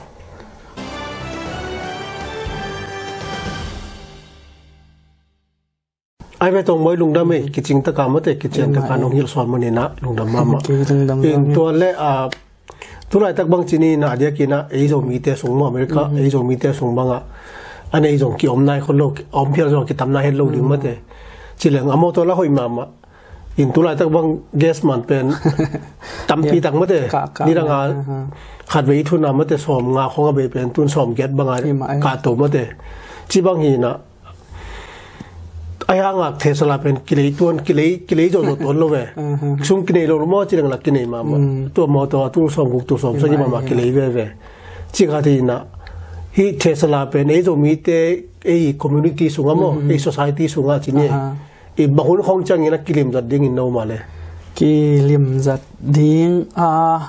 Ai ve tong moi lungdam ei, kicing taka mate, kicing taka nong hilh suan mani na lungdam mama. Kicing dam dam. In tua le, a, tulaitak bang cini na a diak ina, ei Zomite sung maw America, ei Zomite sung banga. An ei Zom kiom nai khol lo, om phial zong kitam nai het lo ding mate. Cileng a motor la hoih mama. In tulaitak bang gas man pen tampi tak mate. Ni danga khat vei thuna mate sawm nga khong a bei pen tun sawm giat banga ka to mate. Ci bang hi na. Ai hangak Tesla pen kilei tuan, kilei, kilei zawzaw tuan lo ve. Sung kinei lo lo maw ci leng lak kinei mahmah. Tua maw tua tul sawm guk tul sawm sagih mahmah kilei veve. Ci khat hi na. Hih Tesla pen ei Zomite ei community sungah maw, ei society sungah ci ni. I bang hun khawng ciangin a kilimzat dingin no mah le. Kilimzat ding a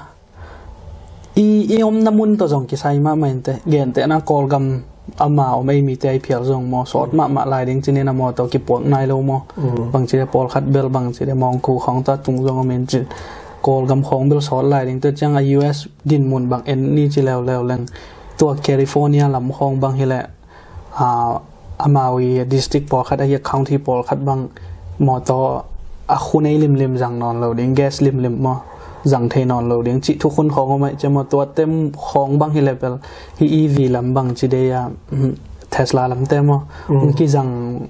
I, i omna mun tawh zong kisai mahmah inteh. Gentehna Kawlgam ama om ei mite ai phial zong maw sawt mahmah lai ding cinin a maw tawh kipuak nai lo maw. Bangci le pawlkhat bel bangci le mawngkhu khawng tawh tung zong om in cin. Kawlgam khawng bel sawt lai ding tua ciang a U S dinmun bang en ni ci leuleu leng. Tua California lam khawng bang hileh a, amau i district pawlkhat ahi a county pawlkhat bang mawtaw a khun ei limlim zang nawn lo ding, gas limlim maw zang thei nawn lo ding cih thukhun khawng om aih cia maw, tua tem khawng bang hi level hi E V lam bang ci dei a, Tesla lamte maw hong kizang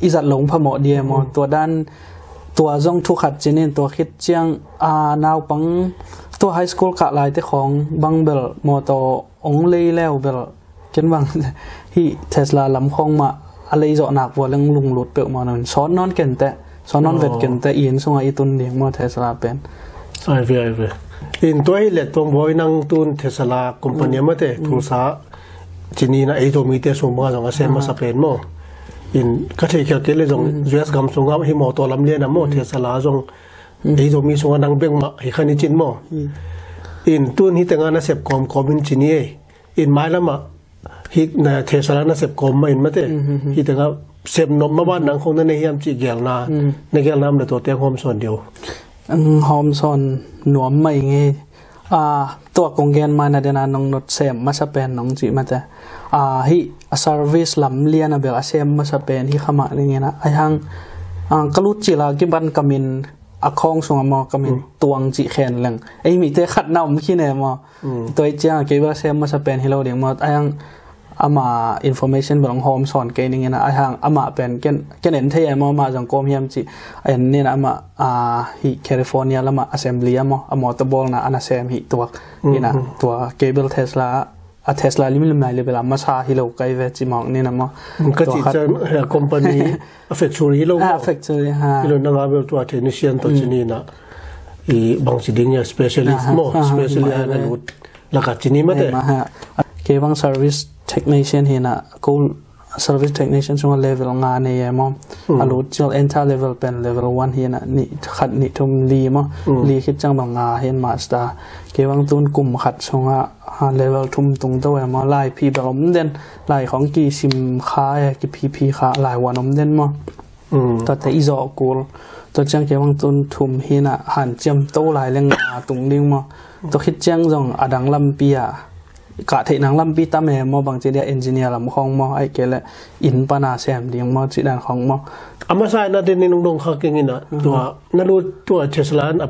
i zat lo hong phamawh dia maw, tua dan tua zong thukhat cinin tua khit ciang a naupang tua high school kah laite khawng bang bel mawtaw hong lei leu bel Ken bang hih Tesla lam khawng mah a lei zawh nak vua leng lunglut peuhmah nawn, sawn nawn kenteh, sawn nawn vet kenteh, i inn sungah i tun ding maw Tesla pen. Ai ve, ai ve. In tua hi le tuang bawi nang tun Tesla company mate, Tulsa cini na ei Zomite sung banga zong a sem masa pen maw. In ka thei khial kei le zong U S gam sunga hi mawtaw lam lian a maw, Tesla zong ei Zomi sunga nang bek mah hi khan i cin maw. In tun hi tenga na sep kawmkawm in cini ei. In mailamah hi na Tesla na sep kawm mah in mate. Hi tenga sep nop mah ban nang khong na nei hiam cih gelna, na gelna om le tua teng hawm sawn dih o. Hawm sawn nuam mah ing ei. Tua kong gen mai na dena nong nut sem masa pen nong cih mate. Hi a service lam lian a bel a sem masa pen hi kha mah ning ina. Ai hang ka lut cila kiban ka min a khawng sunga maw ka min tuang cih khen leng ei mite khat na om khin e maw. Tua i cianga kei bel sem masa pen hi lo ding maw. Ai hang ama information bel hong hawm sawn kei ning ina. Ai hang amah pen ken en thei e maw, amah zong kawm hiam cih en nina. Amah hi California lamah assembly a maw, a mawtaw bawlna a na sem hi tuak ina. Tua kei bel Tesla a Tesla limlim nai le bel a masa hi lo kai ve ci mawk nina maw. Ka cih ciang company a factory hi lo maw. Factory ha. Hi lo nanga bel tua technician tawh cini na i bangci ding ia specialist maw, specialist a na lut laka cini mate. Kei bang service technician hi na ko service technician sunga level nga nei e maw. A lut cial entry level pen level one hi na, nih khat nih thum li maw. Li khit ciang bang nga hi na master. Kei bang tun kum khat sunga level thum tung to e maw. Lai phi bel om den, lai khong kisim kha e, kiphiphi kha, lai wan om den maw. Tuate i zawh kul. Tua ciang kei bang tun thum hi na, hanciam to lai leng nga tung ding maw. Tua khit ciang zong a dang lampi a kah theih nang lampi tam e maw, bangci dia engineer lam khong maw, ai kei le inn pana sem ding maw, cih dan khong maw. A masa ina den in ung dong kha keng ina tua na lut tua Tesla an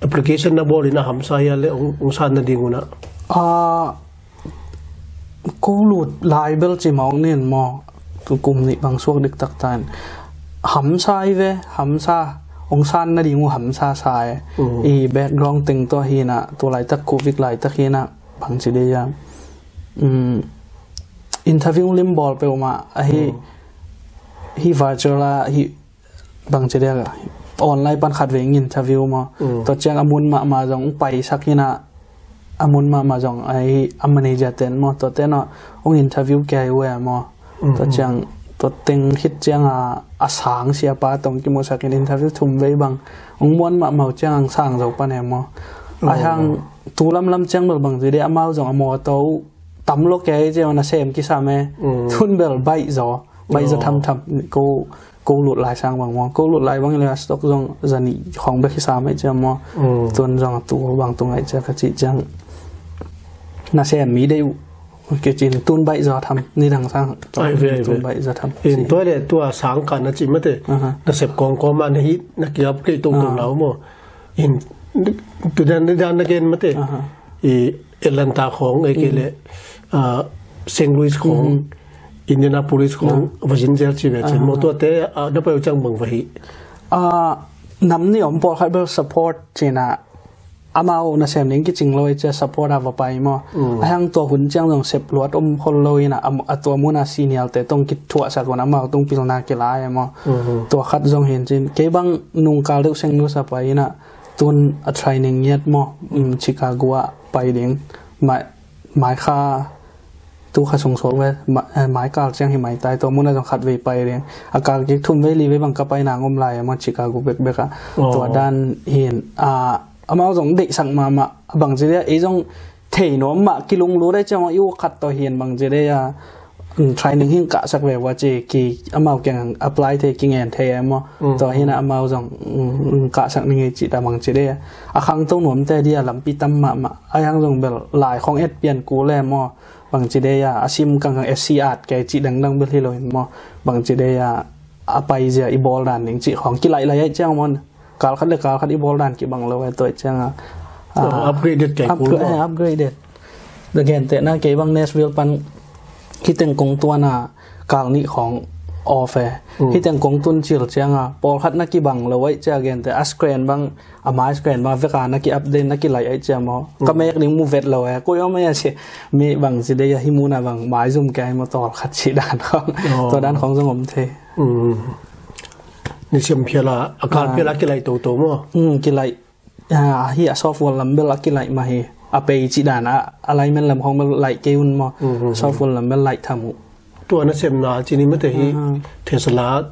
application na bawl ina hamsa hia le ung san na ding una. Ko lut lai bel ci mawk nin maw, kum nih bang suak diktak ta in hamsa i ve, hamsa ung san na ding uh hamsa sa e. I background teng tua hi na, tua laitak covid laitak hi na, bangci dia interview lim bawl peuhmah ahi. Hi virtual a hi bangci dia online pan khat vei interview maw. Tua ciang a mun mahmah zong paisak hi na, a mun mahmah zong ahi a manager ten maw, tua ten a ung interview kei uh e maw. Tua ciang tua teng khit ciang a a sang siapa tong kimusak in interview thum vei bang ung muan mahmah uh ciang ang sang zo pan e maw. Ai hang tu lamlam ciang bel bangci dia amau zong a mawtaw uh tam lo kei ciang na sem kisam e. Tun bel baih zaw, baih zaw thamtham. Ko ko lut lai sang bang maw, ko lut lai bang le stock zong zanih khong bek kisam e ciang maw. Tun zong a tu bang tu ngai ciang ka cih ciang na sem mi dei uh. Kei cin tun baih zaw tham ni dang sang. Ai ve, ai ve. Tun baih zaw tham. In tua le tua sang ka na cih mate. Na sep kawmkawm a na hih na kiap kei tongtong lau maw. In tu dan dan na gen mate. I Atlanta khong ei kei le Saint Louis khong, Indianapolis khong va zin zel ci ve cin maw, tuate na pai uh ciang bang va hih. Nam nih om pawlkhat bel support cina amau nasem ding kicing lo i cia support a va pai maw. Ai hang tua hun ciang zong sep luat om khol lo ina a tua muna senior te tong kithuahsak un amau tung pilna kila e maw. Tua khat zong hin cin kei bang nungkal deuh seng nusa pai ina tun a training ngiat maw. Chicago ah pai ding mai kha tu kha sung suak ve. Mai kal ciang hi mai tai tua muna zong khat vei pai ding a kal kik thum vei li vei bang ka pai nang om lai e maw Chicago bekbek ah. Tua dan hin a amau zong deihsak mahmah a bangci dia ei zong thei nuam mah kilunglut ai ciang i uh khat tawh hin bangci dia training hin kahsak ve ua ci ki amau kiang apply thei kingen thei ai maw. Tua hin amau zong kahsak ni ngei ci ta bangci dia a khangto nuamte dia lampi tam mahmah ai hang zong bel lai khong et pian kul e maw. Bangci dia a sim kangkang SC at kei ci dangdang bel hi lo hin maw. Bangci dia a paizia i bawl dan ding ci khong kilaih lai ai ciang maw. Kal khat le kal khat i bawl dan kibang lo e tua i cianga upgraded kei kul maw. Upgraded. Gentehna kei bang Nashville pan hiteng kong tuana kal nih khong off e. Hiteng kong tun cil cianga pawlkhat na kibang lo ai cia gente a screen bang a mai screen bang veka na ki update na kilaih ai cia maw. Ka mek ding mu vet lo e koi om ai a si mi bangci dia hi muna bang mai zum kei maw tawlkhat ci dan khong. Tua dan khong zong om thei. Ni siam phiala a kal phiala kilaih toto maw. Kilaih Ah, hi a software lam bel a kilaih mah hi. A pei cih dan a alignment lam khong bel laih kei un maw. Mhm. Software lam bel laih tham uh. Tua nasepna cih ni mate hi. Mhm. Tesla,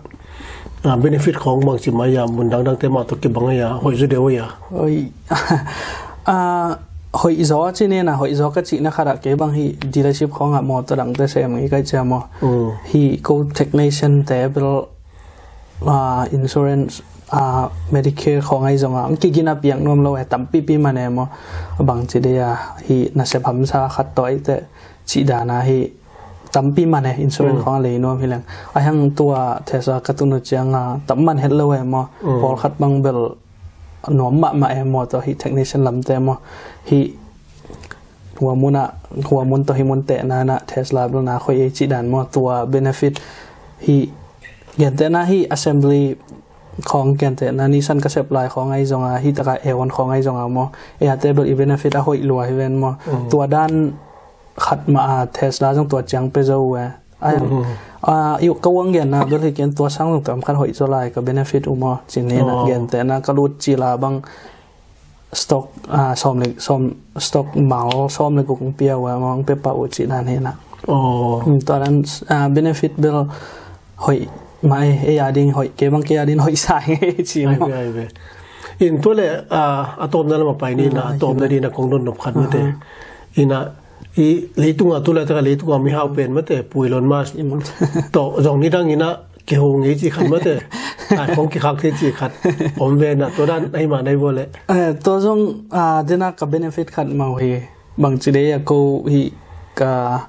ah, benefit khong bang ci mai a, mun dangdang te mah tawh kibang a, hoih zaw deuh a. Hoih. Ah, hoih zaw cih ni na, hoih zaw ka cihna khat ah kei bang hi dealership khong ah mawtaw dang te sem ngei kai cia maw. Mm. Hi ko technician te bel ah, insurance, ah, Medicare khong ahi zong a, ang kigin a piak nuam lo e, tampipi man e maw. Bang ci dei a, hi nasep hamsa khat tawh eite cih dan a hi tampi man e, insurance khong a lei nuam hi leng. A hiang tua Tesla ka tun uh ciang a, tam man het lo e maw. Mm. Pawlkhat bang bel nuam mahmah e maw, tua hi technician lamte maw. Hi hua mun ah, hua mun tawh hi mun tehna na Tesla bel na khoih ei cih dan maw, tua benefit hi. Gentehna hi assembly khong gentehna Nissan ka sep lai khong ahi zong a, hi taka Aeon khong ahi zong a maw. Ei a te bel i benefit a hoih lua hi ven maw. Mm. Tua dan khat mah a Tesla zong tua ciang pe zo uh e. Ai, mm, ah, i ka uang genna bel hi ken tua sang zong tam khat hoih zaw lai ka benefit uh maw. Cih ni na gentehna ka lut cil a bang stock, ah, sawm le, sawm, stock mal sawm le guk ang pia uh a, ang pia pah uh cih dan hi na. Oh. Hmm, tua dan, ah, benefit bel hoih mah e, ei a ding hoih, kei bang kei a ding hoih sa hi ci maw. Ai ve, ai ve. In tua le, ah, a tawpna lam a pai ni na, ah, a tawpna ding na kong dot nop khat mate. Aha. Ina, i leitunga tu le taka leitunga mihau pen mate, Pu Elon Musk. Tawh zong nidang ina, kiho ngei cih khat mate. Ai, khong kikhak thei cih khat om ve na, tua dan ahi mah nai vua le. Eh, tua zong, ah, dena ka benefit khat mah uh hi. Bang ci dei a ko hi ka,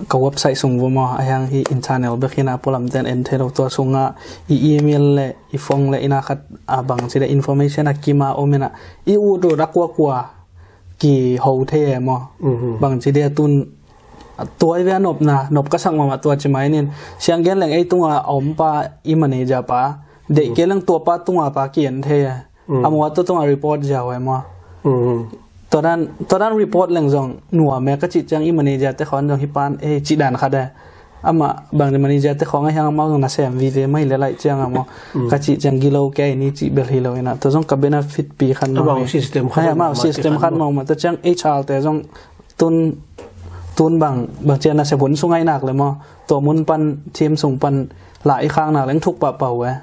ka website sung vua maw, a hiang hi internal bek hi na, pualam ten en thei lo, tua sunga i email le i phone le ina khat, ah, bang ci dei information a kima om ina, i ut ut a kuakua kiho thei e maw. Mhm. Bang ci dei a tun, tua i ve a nopna, nop ka sak mahmah tua ci mai nin. Siang gen leng ei tunga a om pa i manager pa, deih kei leng tua pa tunga pa ki-en thei e. Mm. A mua tua tunga report ziau e maw. Mm. Tua dan, tua dan report leng zong nuam e ka cih ciang i manager te khong zong hi pan e cih dan khat e. Amah bang le manager te khong a hiang amau zong nasem vive mai le laih ciang a maw. Mm. Ka cih ciang gilo kei ni cih bel hi lo ina. Tua zong ka benefit pi khat mah. Amau system khat. Ai, amau mah system khat mah. Tua ciang H R te zong tun, tun bang, bang ciang nasep hun sung ai nak le maw. Tua mun pan, team sung pan la i khak nak leng thuk pahpah uh e.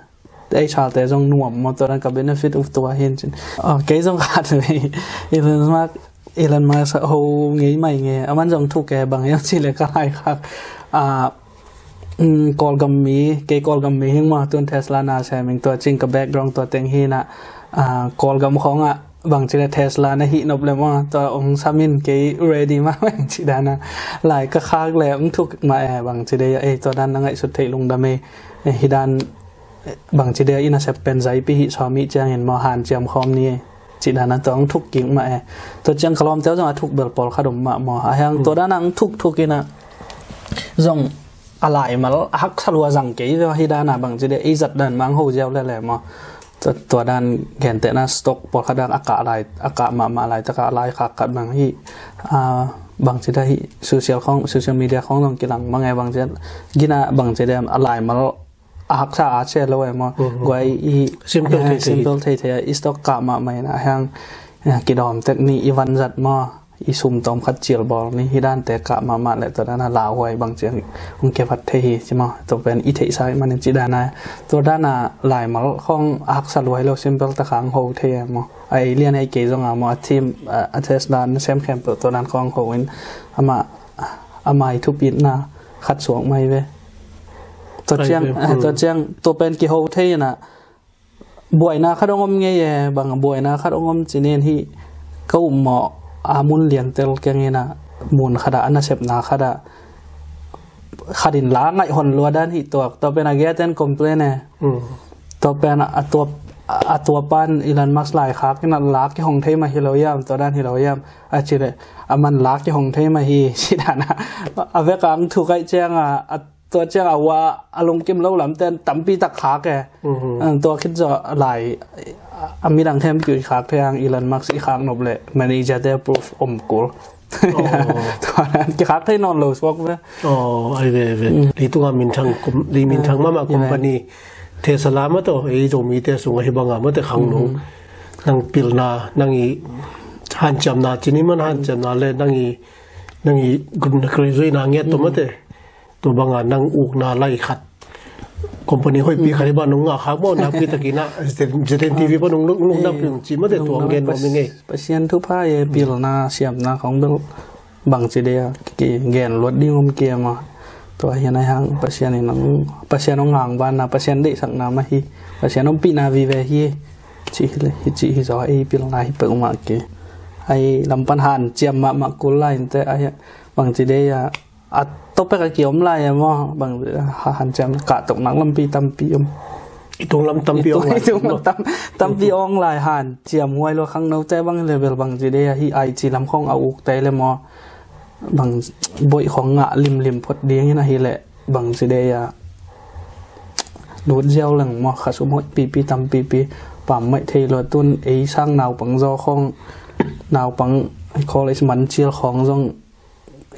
Te ei salte zong nuam maw, tua dan ka benefit uh tua hi in cin. Ah, kei zong khat vei, Elon Musk, Elon Musk ho ngei mai nge, aman zong thuk e bang hiam cih leh ka laikhak. Ah, mm, Kawlgam mi, kei Kawlgam mi hing maw, tun Tesla na sem ing tua cing ka background tua teng hi na, ah, Kawlgam khawngah bang ci leh Tesla na hih nop leh maw, tua ong sam in kei ready mah bang ci dan a. Lai ka khak leh ong thuk mah e bang ci leh, ei tua dan na ngaihsut theih lungdam e, eh, hi dan bangci dia i nasep pen zaipi hih sawm hih ciangin maw hanciam khawm ni, cih dan a tua hong thuk kik mah e. Tua ciang ka lawmte uh zong a thuk bel pawlkhat om mah maw. A hiang tua dan a hong thuk thuk in a zong a laimal a haksa lua zang kei ve hi dan a bangci dia i zat dan mah hong ho ziau lele maw. Tua, tua dan gentehna stock pawlkhat dan a kah lai, a kah mahmah laitak a laikhak khat bang hih, a, bangci dia hih social khawng, social media khawng zong kilang mah e bangci dia gina bangci dia a laimal a haksa a cia lo e maw. Guai i simple thei thei a i stock kah mahmah in a hiang, eh, kidawm tek ni i vanzat maw, i sum tawm khat cil bawl ni hi dan te kah mahmah leh tua dan a lauhuai bang ciang hong kevat thei hi ci maw. Tua pen i theihsa i manin ci dan a tua dan a laimal khawng a haksa luai lo simple ta khang ho thei e maw. A ei lian ei kei zong a maw a team, a, a test dan sem khempeuh tua dan khawng ho in amah, amah i thupitna khat suak mai ve. Tua ciang, eh, tua ciang, tua pen kiho thei in a buaina khat hong om ngei e, bang buaina khat hong om ci nen hih ka um maw a mun liantel keng in a mun khat a, a nasepna khat a khat in la ngaih hon lua dan hih tuak, tua pen a gate and complain e. Tua pen a tua, a tua pan Elon Musk laikhak in a la kihong thei mah hi lo hiam, tua dan hi lo hiam. A ci leh, a man la kihong thei mah hi, ci dan a. A vek a ang thu kaih ciang a, a tua ciang a ua, a lungkim lo lam ten tampi tak khak e. Tua khit zaw lai, a midang khempeuh i khak thei ang Elon Musk i khak nop leh, manager te approve om kul. Tua dan kikhak thei nawn lo suak ve. Oh, ai ve, ai ve. Leitung a minthang, kum, lei minthang mahmah company. Tesla mah tawh, ei Zomite sung a hi bang a mah te khang lo. Nang pilna, nang i hanciamna, cini man hanciamna le nang i, nang i graduate na ngiat tawh mate. Tua banga nang ukna lai khat company hoihpi khat hi bang nong ngah khak maw, nakpi takin ah Z N T V pan nong lungdam pih ung ci mate, tua hong gen nuam ing ei. Pasian thupha e, pilna siamna khong bel bangci dei a kigen luat ding om kia maw. Tua hi a, nai hang Pasian in nang, Pasian hong hang vanna, Pasian deihsakna mah hi, Pasian ompihna vive hi. Cih hi le, hi cih hi zaw, ei pilna hi peuhmah ki. Ai lam pan hanciam mahmah kul lai inte, ai bangci dei a, a topek a kiom lai e maw, bang ha-, hanciam kah tok nak lampi tampi om. I tung lam tampi om lai. I tung lam tam-, tampi om lai hanciam huai lua khangnote bang hi le bel bangci dei a, hi ai ci lam khong a ukte le maw. Bang boih khong ngah limlim phot ding in ahi leh bangci dei a, lut ziau leng maw, khasum hoih pipi tam pipi pam maih thei lua, tun ei sang naupang zaw khong, naupang college man cial khong zong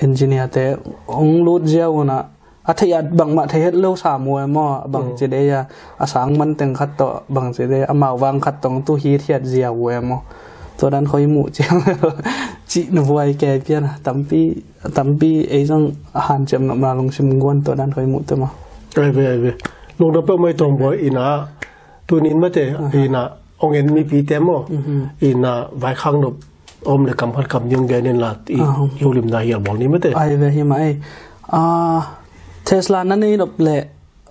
engineer te hong lut ziau un a, a theih at bangmah thei het lo sam uh e maw, bangci dei a, a sang man teng khat tawh bangci dei a, amau vang khat tawh tu hithiat ziau uh e maw. Tua dan khoi muh ciang cih na vuai ke pian a, tampi, tampi ei zong a hanciam nopna lungsim guan tua dan khoi muh te maw. Ai ve, ai ve. Lungdam peuh mai tong buai ina, tunin mate ina, ong en mipi te maw. Ina vaikhak nop om le kam khat kam ning gen in la i, i holimna hial bawl ni mate. Ai ve hi mah ei. Ah, Tesla na nei nop le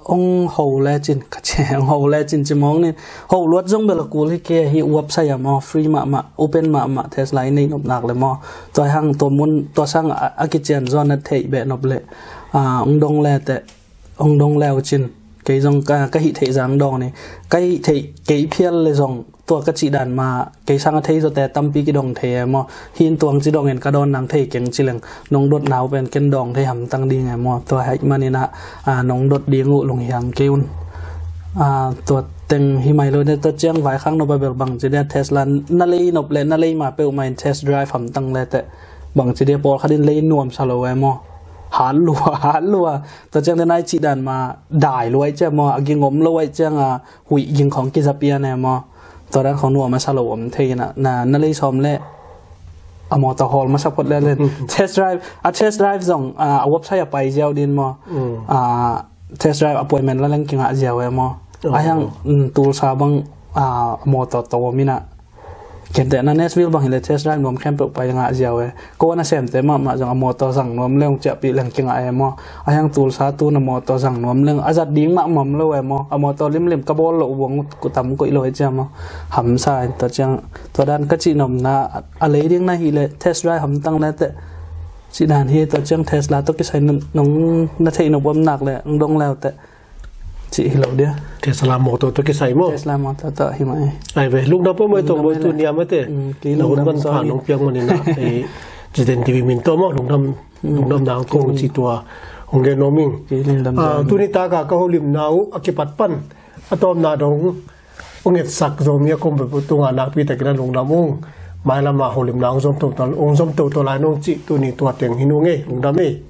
ong ho le cin ka ci, ong ho le cin ci mawng nin. Ho luat zong bel a kul hi ke, hi website a maw, free mahmah, open mahmah, Tesla i nei nop nak le maw. Tua hang tua mun, tua sang a, a kician zaw na theih beh nop le, ah, ong dong le te, ong dong le uh cin. Kei zong ka, ka hih theih zang dong ni. Ka hih theih kei phial le zong tua ka cih dan ma, kei sang a thei zawte tampi kidong thei e maw. Hin tuang ci dong in ka dawn nang thei keng ci leng, nong dot nau pen ken dong thei hamtang ding e maw. Tua hih manin ah, ah, nong dot ding uh lunghiang kei un. Ah, tua teng hi mai lo ne, tua ciang vaikhak nop a bel bangci dia Tesla na lei nop le na lei ma peuhmah in test drive hamtang le te. Bangci dia pawlkhat in lei nuam sa lo e maw. Hat lua, hat lua. Tua ciang te nai cih dan ma dai lua ai ciang maw, a ging om lo ai ciang a, huih ging khong kiza pian e maw. Tua dan khong nuam a sa lo om thei na, na, na lei sawm le a mawtaw hawl masa phot le len. Test drive, a test drive zong, a, a website a pai ziau din maw. A, test drive appointment la leng kingah ziau e maw. A hiang, mm, Tulsa bang, a, a mawtaw to om ina. Kente na Nashville bang hi le test drive nuam khempeuh pai ngah ziau e. Ko na semte mahmah zong a mawtaw zang nuam leng ciahpih leng kingah e maw. A hiang Tulsa tu na mawtaw zang nuam leng a zat ding mahmah om lo e maw. A mawtaw limlim ka bawl lo buang kutam koih lo e cia maw. Hamsa in tua ciang tua dan ka cih nopna a lei ding na hi le test drive hamtang le te. Cih dan hi tua ciang Tesla tawh kisai nong na theih nop om nak le ang dong leu te. Cih hi lo dia. Tesla motor tawh kisai maw? Tesla motor tawh hi mah e. Ai ve, lungdam peuhmah tawh maw, tu niam a te. Mm, kei lungdam. Na hun man pha nong piak manin ah, eh, Ziden T V min tawh maw, lungdam, lungdam nang kong ci tua hong gen nuam ing. Kei lungdam. Ah, tuni taka ka holimna uh a kipat pan a tawpna dong hong etsak Zomi a kong peuh tungah nakpi takin a lungdam ung. Mailam ah holimna hong zom toto, hong zom toto lai nong cih tuni tua teng hi nung e, lungdam e.